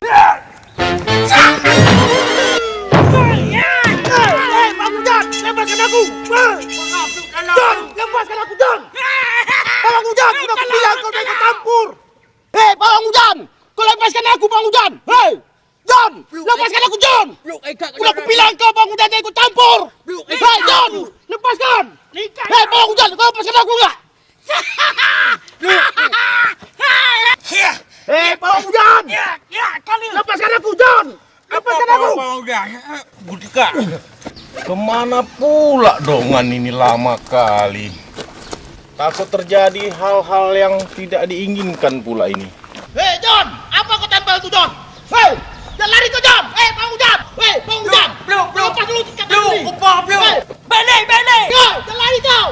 Eh, Bang Ujang, lepaskan aku! John, lepaskan aku, John! Bang Ujang, udah kubilang kau jangan ikut campur! Hei, Bang Ujang, kau lepaskan aku, Bang Ujang! Hei, John, lepaskan aku, John! Udah kubilang kau, Bang Ujang, jangan ikut campur! Hei, John, lepaskan! Hei, Bang Ujang, kau lepaskan aku enggak? Eh, Pak Ujan! Lepaskan aku, John! Lepaskan aku! Pak Ujan, buka. Kemana pula dongan ini lama kali? Takut terjadi hal-hal yang tidak diinginkan pula ini. Hei, John! Apa kau tempel tu, John? Hei! Jangan lari kau, John! Hei, Pak Ujan! Hei, Pak Ujan! Peluk, peluk, peluk! Upah, peluk! Hei! Balik, balik! Hei, jangan lari kau!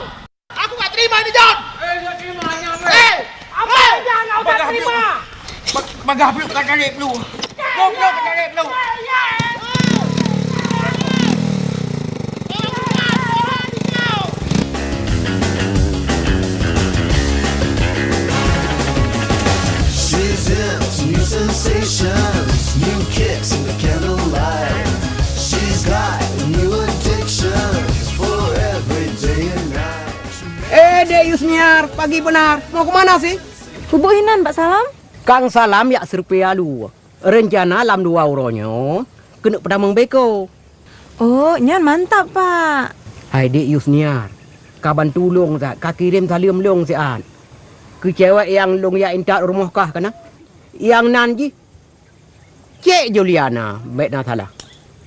Aku nggak terima ini, John! Eh, nggak terima, nggak terima. Eh, apa yang nggak usah terima? Bagah peluk, tak kaget peluk. Goblok, tak kaget peluk. Presents new sensations, new kicks in the candlelight. She's got new addictions for every day and night. Eh, Dek Yusniar, pagi benar. Mau ke mana sih? Kubu hinan, Pak Salam. Kang Salam yak survei alu. Rencana lam dua uroe nyoe keuneuk peutamong beko. Oh, nyan mantap, Pak. Hai Dek Yusniar, ka bantu lôn that, ka kirém saleuem lôn siat. Keu cewek nyang lôn jak intat rumoh kah kana? Nyang nan jih Cek Juliana, bèk na salah.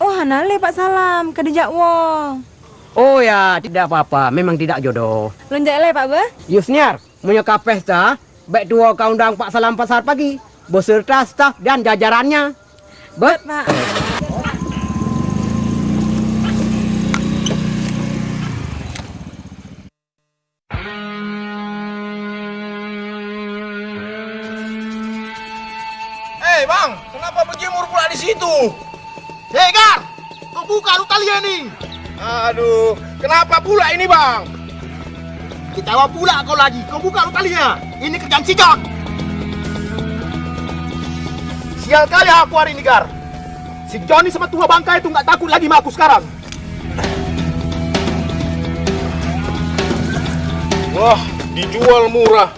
Oh, hana lé Pak Salam, ka dijak woe. Oh ya, tidak apa-apa, memang tidak jodoh. Lôn jak lé Pak beuh. Yusniar, meunyoe ka pesta, bèk tuwoe ka undang Pak Salam pasar pagi, beserta staf dan jajarannya. Beuh? Pak. Eh, Bang, kenapa berjemur pula di situ? Hei, Gar! Kau buka lu tali ni! Aduh, kenapa pula ini, Bang? Ketawa pula kau lagi. Kau buka lu tali ya. Ini kerjaan si John. Sial kali aku hari ini, Gar. Si John ni sama tua bangkai tu nggak takut lagi sama aku sekarang. Wah, dijual murah.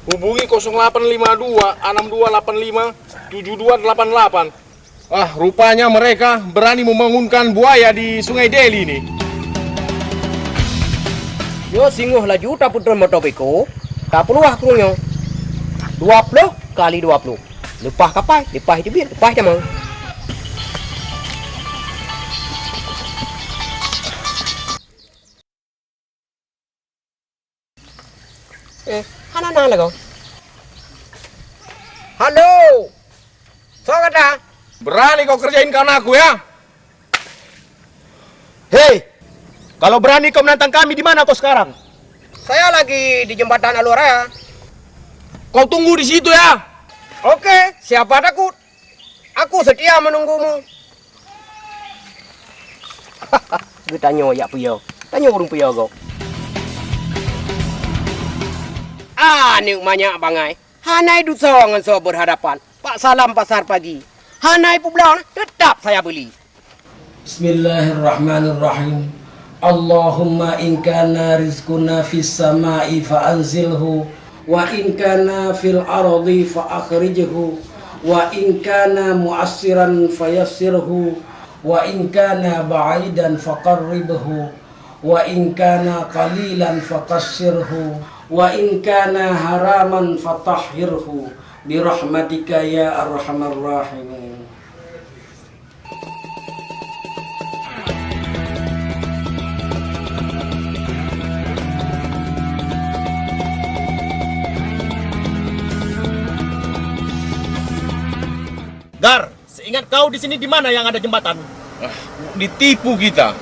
Hubungi kosong delapan lima dua, enam dua delapan lima, tujuh dua delapan delapan. Ah, rupanya mereka berani membangunkan buaya di Sungai Deli ni. Nyoe singoh laju tapeutron moto beko, tapeuluah krueng nyoe. Dua ploh kali dua ploh. Leupah kapai, leupah teubiet, leupah jamong. Eh, hana na lagoe. Halo! Soe gata? Berani kau kerjain kawan aku, ya? Hei! Kalau berani kau menantang kami, di mana kau sekarang? Saya lagi di jembatan Alur Raya. Kau tunggu di situ, ya? Oke, siapa takut? Aku setia menunggumu. Geutanyoe jak peue? Tanyoe ureueng peue gob? Aneuk manyak bangai. Hana iduek soe ngon soe berhadapan. Pak Salam pasar pagi. Hana ipeubloe, tetap saya beli. Bismillahirrahmanirrahim. Allahumma in kana rizquna fis sama'i fa anzilhu, wa in kana fil ardi fa akhrijhu, wa in kana mu'assiran fa yassirhu, wa in kana ba'idan fa qarribhu, wa in kana qalilan fa qassirhu, wa in kana haraman fa tahhirhu, bi rahmatika ya arhamar rahimin. Gar, seingat kau di sini di mana yang ada jembatan? Ah, ditipu kita.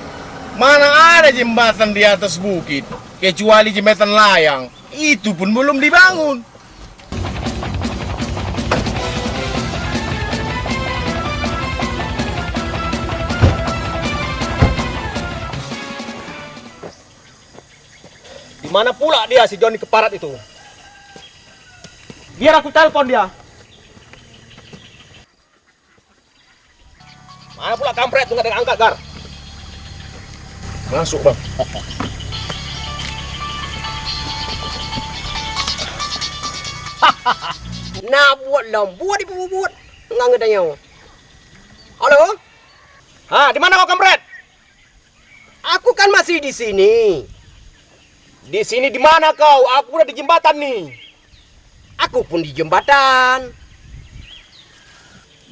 Mana ada jembatan di atas bukit, kecuali jembatan layang. Itu pun belum dibangun. Di mana pula dia si Joni Keparat itu? Biar aku telepon dia. Mana pula kampret tu nggak ada angkat, Gar? Masuk, Bang. Na buet lom, buet dipubuet. Ngang geutanyoe. Halo? Ha, di mana kau, kampret? Aku kan masih di sini. Di sini di mana kau? Aku udah di jembatan ni. Aku pun di jembatan.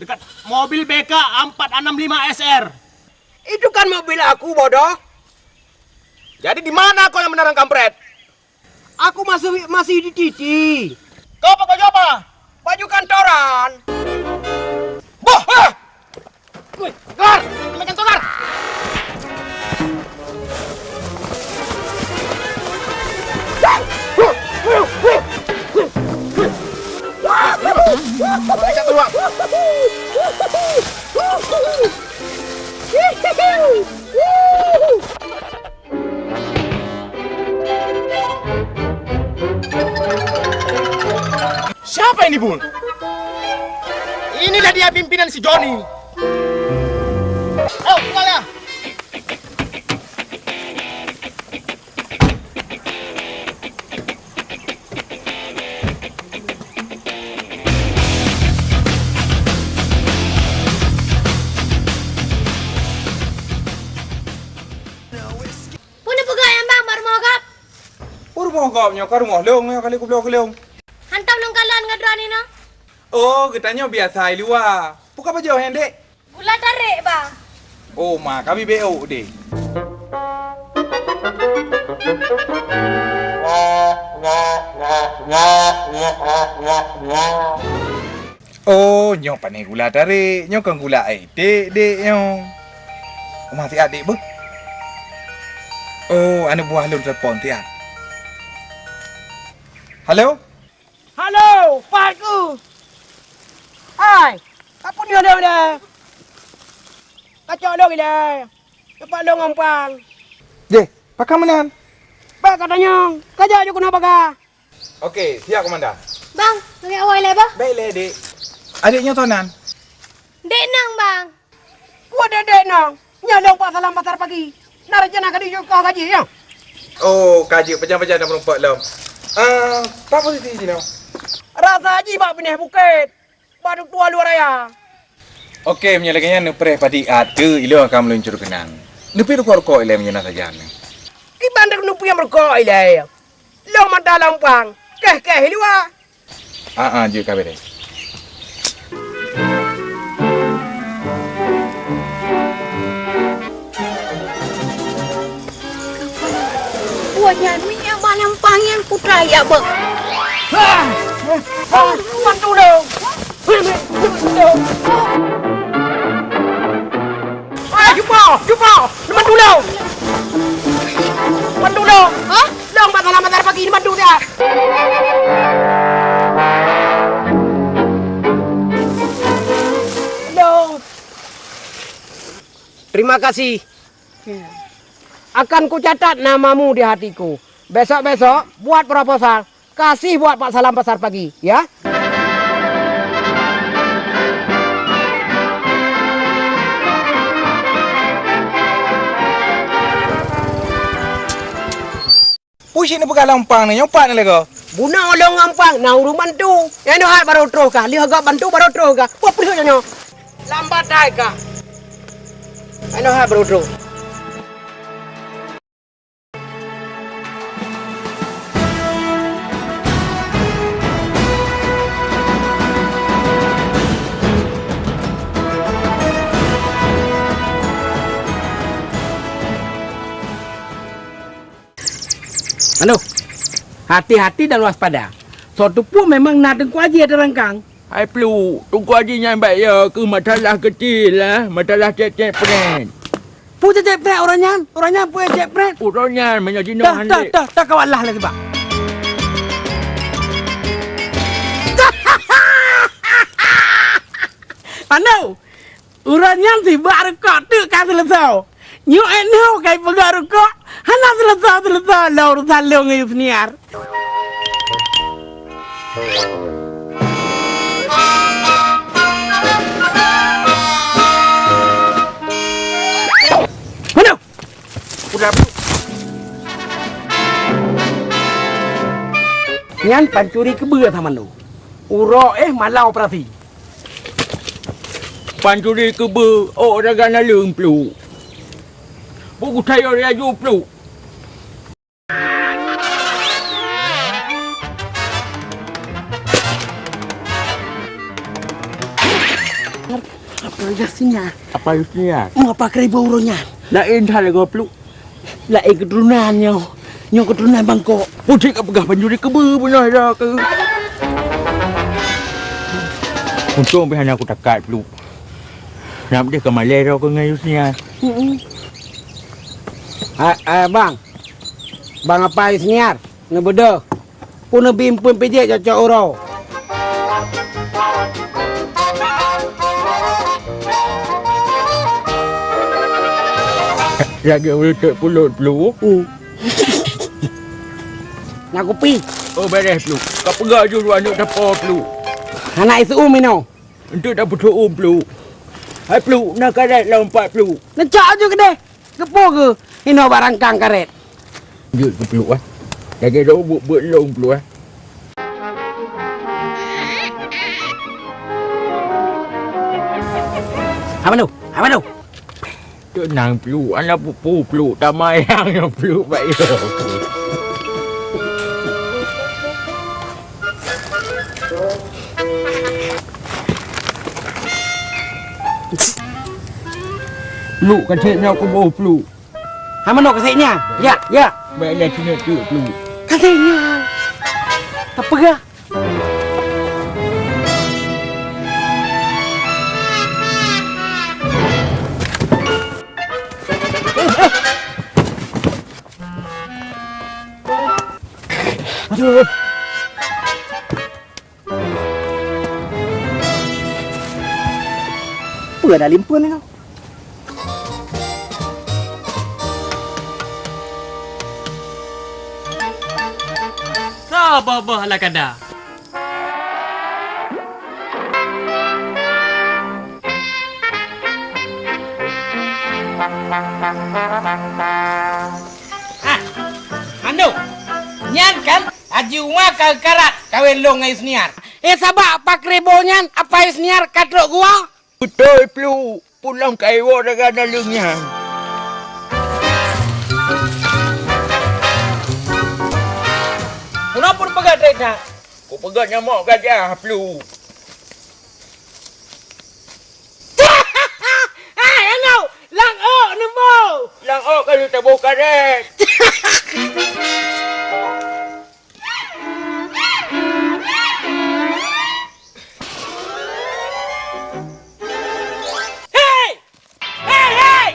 Dekat mobil B K empat enam lima S R. Itu kan mobil aku, bodoh. Jadi di mana kau yang beneran, kampret? Aku masih, masih di titi. Kau pakai baju apa? Baju kantoran. Boh! Ah! Woi, Gar! Kami kantor, Gar! Mereka keluar. Siapa ini, Bun? Inilah dia pimpinan si Joni. Ayo, keluar ya. Peue neupeugah nyang bang bak rumoh gob? Peue rumoh gob nyoe ka rumoh lôn nyoe kali kubloe keu lôn. Hantom lôn kalon ngon droeneuh nyoe. Oh, geutanyoe biasa i luwa. Peue ka pajoh nyan, Dek? Gula tarék, Bang. Oh, ma, kami B O deh. Oh, nyoe pane gula tarék. Nyoe kon gula aé iték, Dek, nyoe. Uma siat, Dek, beuh. Oh, aneuk buah lôn telepon siat. Halo? Halo, Pak Ku. Hai, ka peue nyoe lé? Kacok lôn ilée. Teumpat lôn gampang. Jeh, pakon meunan? Bak ka tanyong, ka jak ju keunoe bagah. Oke, siap, Komandan. Bang, lagèe awai lé, Bang. Baik lé, Dek. Adek nyoe toh nan? Dek Nang, Bang. Peue dek-dek nang? Nyan lôn Pak Salam pasar pagi. Na rencana ka jijok kah gaji nyoe? Oh, ka jeuet pajan-pajan na meurumpok lom. Ah, pat posisi jinoe? Rasa jih bak binéh bukét, bak duek tuha luwa raya. Oke, meunyoe lagèe nyan neupreh padit ateuh ilèe ka meuluncur keunan. Neupie rukok-rukok ilèe meunyoe na sajan. Kiban dak neupie rukok ilèe. Lôn mata lampang. Keh-keh luwa. Ah, ah, jeuet ka beureh. Buat nyan minyak bak lampang nyan putra ya beuh. Bantu dong. Ah, jumpa, jumpa. Bantu dong. Bantu dong. Hah? Dong, bak salam, bak salam pagi, bantu dia. Dong. Terima kasih. Akan kucatat namamu di hatiku. Besok-besok buat proposal. Kasih buat Pak Salam Pasar Pagi, ya. Pucit neupeugah lampang nyoe pat neuh lego. Bunoe lôn lampang na ureueng bantu. Nyoe hat baru troh kah, lheueh gop bantu baru troh kah. Peue peuleueh nyoe? Lambat dai kah. Nyoe hat baru troh. Anu, hati-hati dan waspada. Soe teupeu memang na Teungku Aji ateueh rangkang. Hai Pluek, Teungku Aji nyan bak yo keu masalah keucil lah, masalah cek-cek pret. Peue cek-cek pret ureueng nyan? Ureueng nyan peue cek pret? Ureueng nyan meunyoe jinoe Dah, han dah, lé. dah, dah, kawan lah lagi, Bang. Anu, Ureueng nyan sibak rukok teuk ka seuleusoe. Nyoe ék nyoe ka jipeugah rukok, hana seuleusoe-seuleusoe lom urusan lôn ngon Yusniar. Aduh! Nyan pancuri keubeue sama nyoe. Uroe éh malam operasi. Pancuri keubeue ôk dagang naleueng Pluek. Buku sayur laju Pluek. Apa Yusniar? Apa Yusniar? Mau apa keribu urunya? Laén that lagoe Pluek. Laén keuturonan nyoe. Nyoe keuturonan Bangkok. Putik ka peugah pancuri keubeue bunoe dah keu. Untông pih hana kutakat Pluek. Nak deh ka malèe droe keu ngon Yusniar. Heeh. Ah, ah, bang. Bang apa Yusniar? Neubeudôh. Peue neubi eumpeuen pijék cocok uroe. Lagèe ureueng teuet pulot Pluek. Hmm. Na kupi. Oh, beres Pluek. Ka peugah ju dua aneuk tapo Pluek. Hana iseu'uem inoe. Eunteuk tapeuseu'uem Pluek. Hai Pluek, na karet lam pat Pluek. Neucok aju keudeh. Keupeue keuh inoe barangkang karet? Jeuet keu Pluek, eh. Lagèe droe buet-buet lôn Pluek, eh. Abang Tu, Abang Tu. Teunang Pluek, hana peue-peue Pluek, tamayang nyoe Pluek bak yo. Pluek, kasét nyoe kuboh Pluek. Hana meunoe kasét nyan. Ya, ya. Bèk lé keuneuk teuk Pluek. Kasét nyan. Tapeugah. Aduh. Peue na limpeuen nyoe? Sabar bah lakada. Ah, Ando, nyan kan Haji Uma ka geukarat kawén lôn ngon Yusniar. Eh, sabab Pak Rebo nyan, apa Yusniar ka trok gua? Beutôi, Pluek. Pulang kayèe woe dara naleueng nyan. Meunoe pun peugah trép that. Kupeugah nyamok gajah, Pluek. Hai, Anok! Lang ôk neumo! Lang ôk ka lheueh taboh karet. Hei! Hei, hei!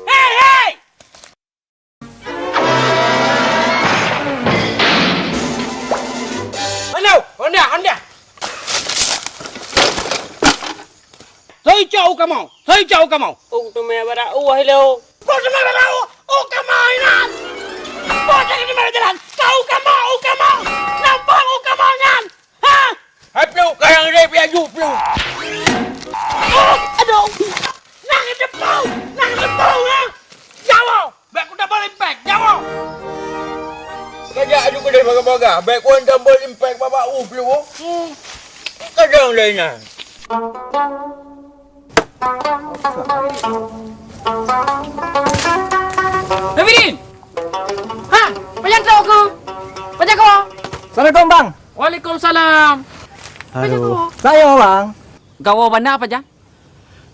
Hei, hei! Halo, honda, honda! Hei, cok u kamoe! Hei, cok u kamoe! Ung teumé bara u, halo! Peue teumé bara u? U kamoe inan! Peue teumé bara jalan? Ka u kamoe, u kamoe! Nampak u kamoe nyan! Ha? Hai Pluek, kayang rep ya ju Pluek! Oh, aduh! Nang teupeue! Nang teupeue, ha? Jawoe! Bèk kutabol impèk, jawoe! Kajak aju keudeh bagah-bagah, bèk kutabol impèk bak u Pluek. Hmm. Kadang laén nyan. Nabidin! Ha, pajan trok keuh? Pajan kawa? Assalamualaikum, Bang. Waalaikumsalam. Pajan kawa? Aduh, sayoe, Bang. Kawa banda pajan?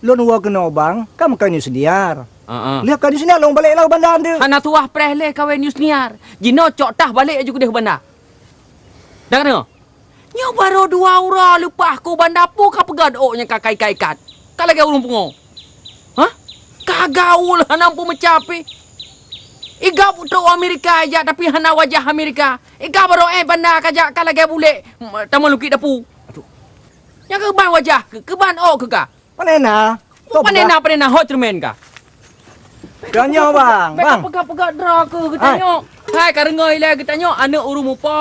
Lôn woe keunoe, Bang, ka meukawen Yusniar. Heeh. Lheueh kawen Yusniar lôn balek lam banda teuh. Hana tuwah preh lé kawen Yusniar. Jinoe cok tah balek aju keudeh banda. Dak deungoe? Nyoe barô dua uroe leupah ku banda peue ka peugöt ôk nyang ka kaikat-ikat. Ka lagèe ureueng pungo. Hah? Ka gaul hana peumeucap pih. Iga trok Amerika ijak tapi hana wajah Amerika. Iga barô éh banda ka jak ka lagèe bulèk, m-, tamong lukit dapu. Aduh. Nyang keuban wajah keu, keuban ôk keu ka. Pane na? Pane na, pane na, hot cermin ka. Geutanyoe, Bang, Bang. Peugah-peugah droe keu geutanyoe. Hai, ka reungoe ilèe geutanyoe aneuk ureueng mupo.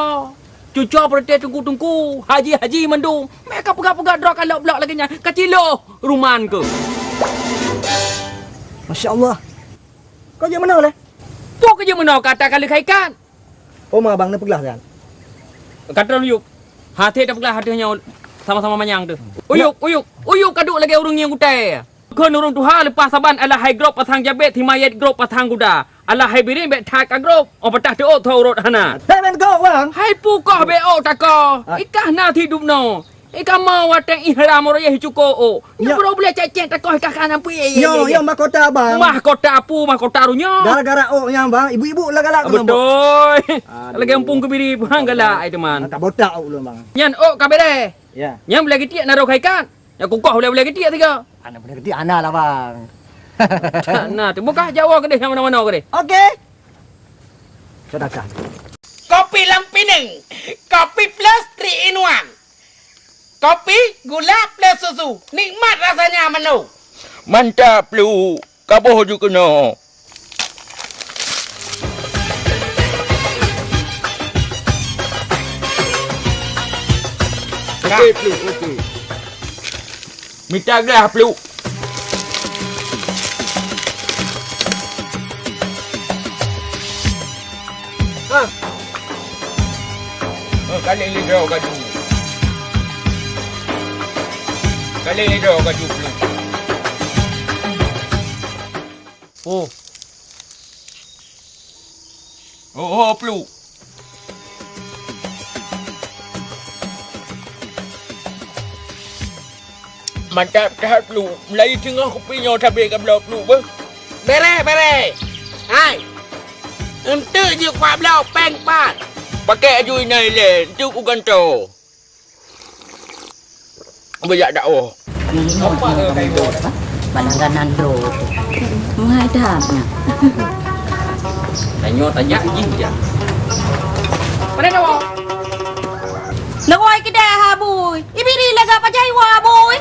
Cuco peureté teungku-teungku, haji-haji mandum. Meuka peugah-peugah droe ka lok-blok lagèe nyan, ka ciloh ruman keuh. Masya Allah. Kau jak meunoe lé? Peue keu jak meunoe ka ata ka lheueh kaikan. Oma bang neupeuglah kan? Ka trôn uyuek. Até tapeuglah ateueh nyoe sama-sama manyang teuh. Uyuek, uyuek, uyuek ka duek lagèe ureueng ngieng gutèe. Kheun ureueng tuha leupah saban alah hai grob pasang jabét, himayet grob pasang guda. Alah hai biring bèk that ka grob, oh patah teuôt tho urot hana. Hai men kok bang. Hai pukoh bèk ôk takoh. Ikah na thidub noe. Eh, kamoe watèe ihram royeh cuko, oh. Nyoe bro boleh cek-cek takoh kah kanan pui, eh, eh, nyoe, eh, eh. Nyoe mahkota, bang. Mahkota apu, mahkota runya. Gara-gara ôk nyan, bang, ibu-ibu lah galak keunoe, bang. Beutôi. Aduh. Lagèe empung kebiri, bang, galak, ai teman. Ka botak ôk ulôn, bang. Nyan ôk ka bereh. Ya. Nyan boleh getiek na roh ikan. Nyan kukoh boleh, boleh getiek tiga. Ana boleh getiek, ana lah, bang. Nah, tu bukah Jawa kedeh, yang mana-mana kedeh. Okey. Sedekah. Kopi lam pineung. Kopi plus three in one. Kopi, gula plus susu. Nikmat rasanya menu. Mantap, Pluek. Kaboh ju keunoe. Okey, Pluek, okey. Mita glah, Pluek. Ha. Oh, kali ni droe kaju. Kali ni droe kaju, Pluek. Oh. Oh, oh, Pluek. Mantap that, Pluek. Meulayeue teungoh kupi nyoe sabé kabloe, Pluek, beuh. Bereh, bereh. Hai. Eunteuk jeuet kuabloe péng pat. Pakai aju inan ilèe, eunteuk kugantoe. Beujak dakwah. Nyoe, nyoe, nyoe, nyoe, apa? Balangganan droe. Meuhai that nyan. Tanyoe tajak jih jak. Pada dakwah. Lewai keudeh, ha, bui. Ibiri lagak pajan iwa, bui.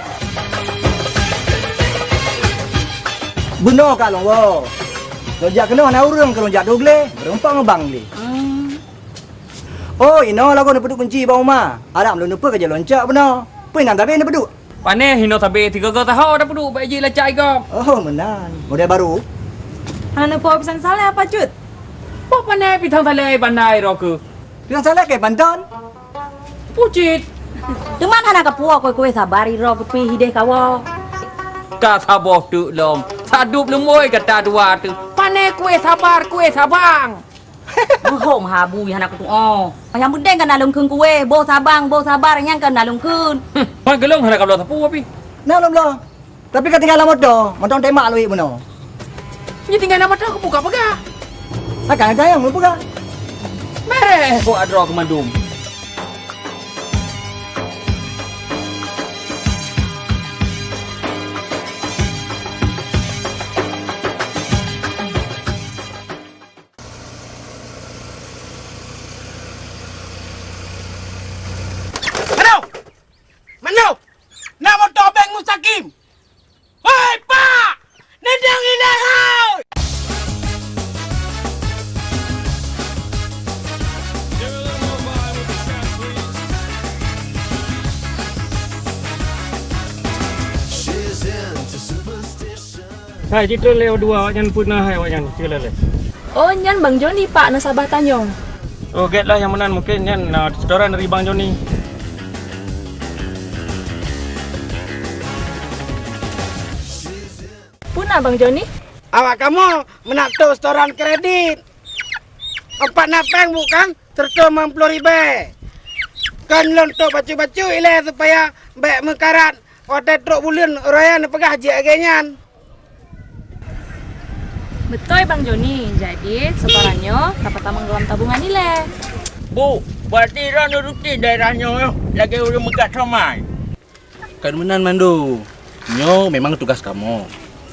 Bunoe ka lôn woe. Lôn jak keunoe hana ureueng keu lôn jak dôk gleh, beureumpang ngon bang gleh. Hmm. Oh, inoe lagoe neupeuduek kunci bak uma. Arab lôn neupeu ka jeuet lôn cok bunoe. Peue inan tabé neupeuduek? Panéh inoe tabé tiga-tiga taho tapeuduek bak jih lacak igom. Oh, meunan. Model baru. Hana neupeu pisang salai apa cut? Peue panéh pisang salai bandai roh keuh. Pisang salai keu banton. Pucit. Teuma hana kapuwoe kue-kue sabar iro keupi hideh kawoe. Ka saboh teuk lom, sadub leumoi gata dua teuk. Pane kue sabar, kue sabang. Meuhom habu hana kutu'oh. Nyang peunteng ka na lôn kheun kue, boh sabang, boh sabar, nyang ka na lôn kheun. Hmm, mak geulong hana kabloe sapeue pi. Na lôn bloe. Tapi ka tinggai lam moto, mantong teuma lôn bunoe. Nyoe tinggai lam moto keupeue kapeugah? Akan gayong lôn peugah. Mereh bak droe keu mandum. Aduh! Mandum! Na moto beng Mustaqim! Hei, Pak! Neudong ilée hai! Hai, jitreun lé dua awaknyan peue na hai awaknyan, cit lé. Oh, nyan Bang Joni, Pak, nasabah tanyoe. Oh, gét lah nyang meunan, mungken nyan na setoran dari Bang Joni. Peue na Bang Joni? Awak kamoe meunak tôk setoran kredit. Empat na péng bukan seratus lima puluh ribèe. Kan lôn tôk bacut-bacut ilée supaya bék meukarat watée trok buleuen raya neupeugah jeuet lagée nyan. Beutôi Bang Joni, jadi setoran nyoe tapeutamong dalam tabungan ilée. Bu, berarti droeneuh rutin daerah nyoe lagée ureuëng meukat somai. Kon meunan Mando, nyoe memang tugas kamoe.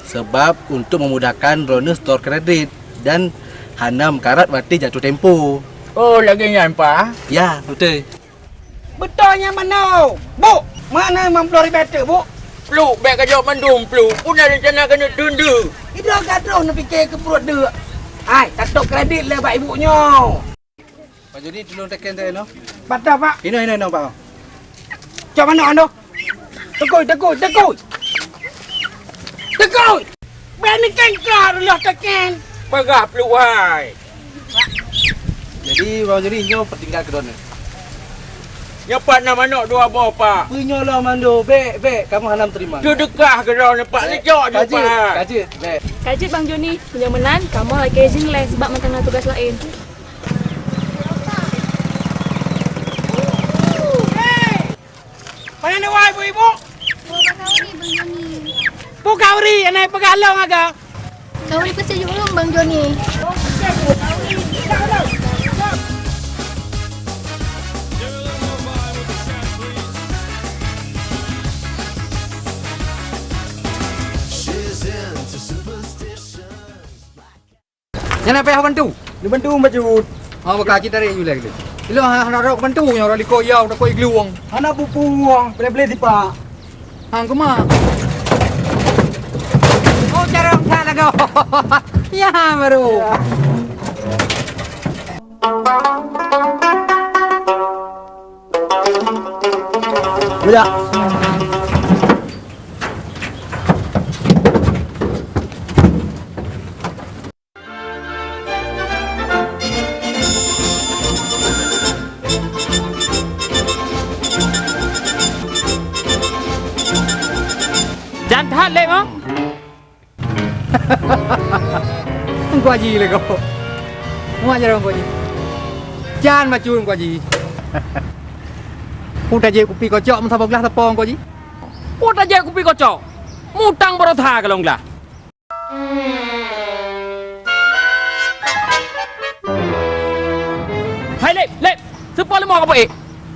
Sebab untuk memudahkan droeneuh setor kredit dan hana meukarat watée jatuh tempo. Oh, lagée nyan, Pak? Ya, beutôi. Beutôi nyan Mando. Bu, mana lima puluh ribèe teuk, Bu? Pluek, bék kajok mandum, Pluek. Peue na rencana keuneuk teun deuek. Idroe gadôh neupike keu pruet deuek. Hai, tatôp kredit lé bak ibu nyoe. Pak Joni, tulông teken saya noh. Patah, Pak. Inoe, inoe, inoe, Pak. Cok manok ando. Tekui, tekui, tekui. Tekui. Bék neuken ka reuloh teken. Peugah Pluek hai. Jadi, Bang Joni, nyoe peutinggai keudroe nyoe. Nyoe pat na manok dua boh, Pak. Peue nyoe lom Mando, bék, bék, kamoe hana meuteurima. Teudeukah keudroe nyoe, Pak. Bék. Licok jih, Pak. Ka jeuet, ka jeuet, bék. Ka jeuet, Bang Joni. Meunyoe meunan, kamoe lakée izin lé sebab mantong na tugas laén. Pane neuwoe ibu-ibu? Buka uri, Bang Joni. Buka uri, anai peugah lôn aga. Ka uri peusijuek ulôn, Bang Joni. Nyan na payah bantu. Neubantu bacut. Ha, baka cit tarék yue lé. Ilong hana, hana rot bantu nyoe, rot likot yau, takot iglueng. Hana pupueng, boleh-boleh sipak. Hang kuma. Oh, carông that lagoe. Ya, baru. Ya. Bujak. Jan that lé mo. Teungku Haji lé ko. Muat jaroe Teungku Haji. Jan macun Teungku Haji. Peue tajép kupi kocok meusaboh glah teupông Teungku Haji? Peue tajép kupi kocok? Mutang baroe that golom glah. Hai, lép, lép! Seupôt leumô ka peuék?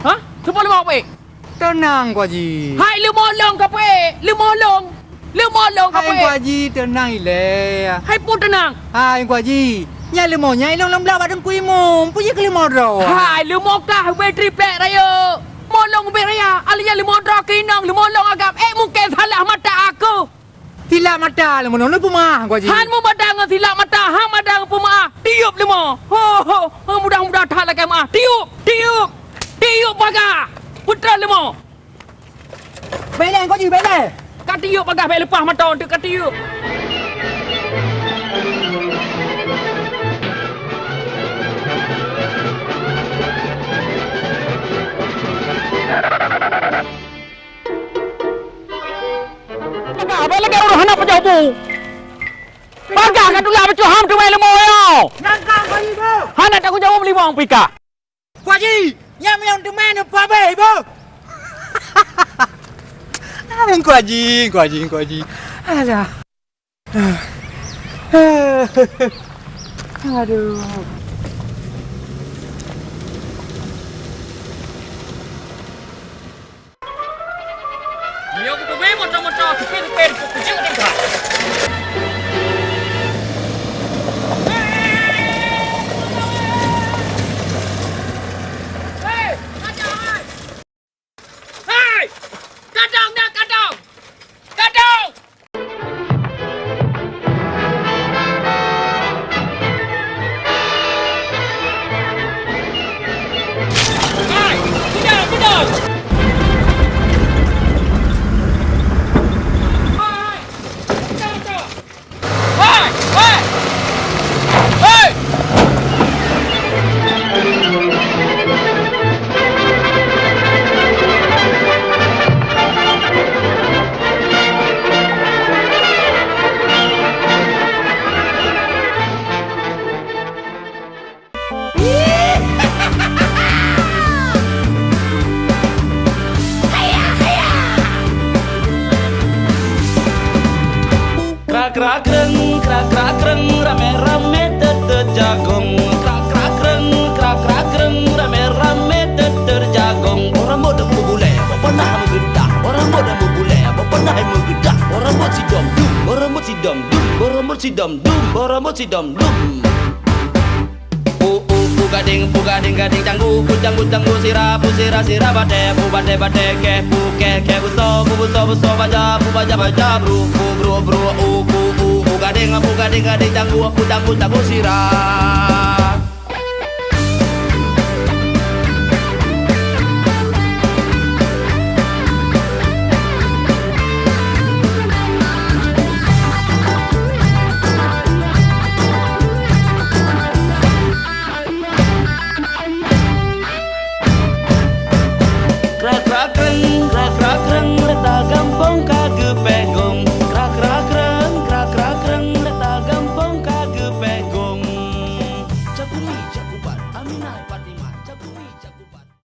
Hah? Seupôt leumô ka peuék? Teunang, Teungku Haji. Hai, leumô lôn ka peuék! Leumô lôn! Leumô lôn ka peuék! Hai, Teungku Haji, teunang ilée. Hai, peue teunang? Hai, Teungku Haji. Nyan leumô nyan ilôn lôn bloe bak Teungku Imum. Peue jih keu leumô droe? Hai, leumô kah ubé triplek rayeuk. Mo lôn ubé raya. Alia leumô droe keu inong, leumô lôn agam. Eh, mungken salah mata aku. Silap mata lé meunoe, neupeumeu'ah, Teungku Haji. Han meumada ngon silap mata, han mada ngon peumeu'ah. Tiup leumo. Ho, ho, ho, mudah-mudah that lakée meu'ah. Tiup, tiup, tiup bagah. Peutrön leumo. Bèk lé, Teungku Haji, bèk lé. Ka tiup bagah, bèk leupah mata, eunteuk ka tiup. Pu. Bagah ka tulak bacut ham teumé leumo nyoe. Nyang ka Haji Ibu. Hana tanggong jaweueb limong pika. Haji, nyang meunyoe teumé neupeubeh Ibu. Teungku Haji, Teungku Haji, Teungku Haji. Alah. Aduh. Nyoe kupeubeuet moto-moto, kupeubeuet kupeue tingkat. Hei, kadang, hai! Hei! Kadang dah, kadang! Kadang! Krak krak kreng, krak krak kreng, ramé-ramé teuteut jagong. Krak krak kreng, krak krak kreng, ramé-ramé teuteut jagong. Orang bodoh berbulai, apa pernah menggentah? Orang bodoh berbulai, apa pernah menggentah? Orang bodoh sidom dum, orang bodoh sidom dum, orang bodoh sidom dum, orang bodoh sidom dum. Pu, pu, pu gadéng, pu gadéng, gadéng canggu, pu canggu, canggu sira, pu sira, sira batée, pu batée, batée kéh, pu kéh, kéh beusoe, pu beusoe, beusoe baja, pu baja, baja bru, pu bru, bru, u, pu, u, pu gadéng, pu gadéng, gadéng canggu, pu canggu, canggu sira.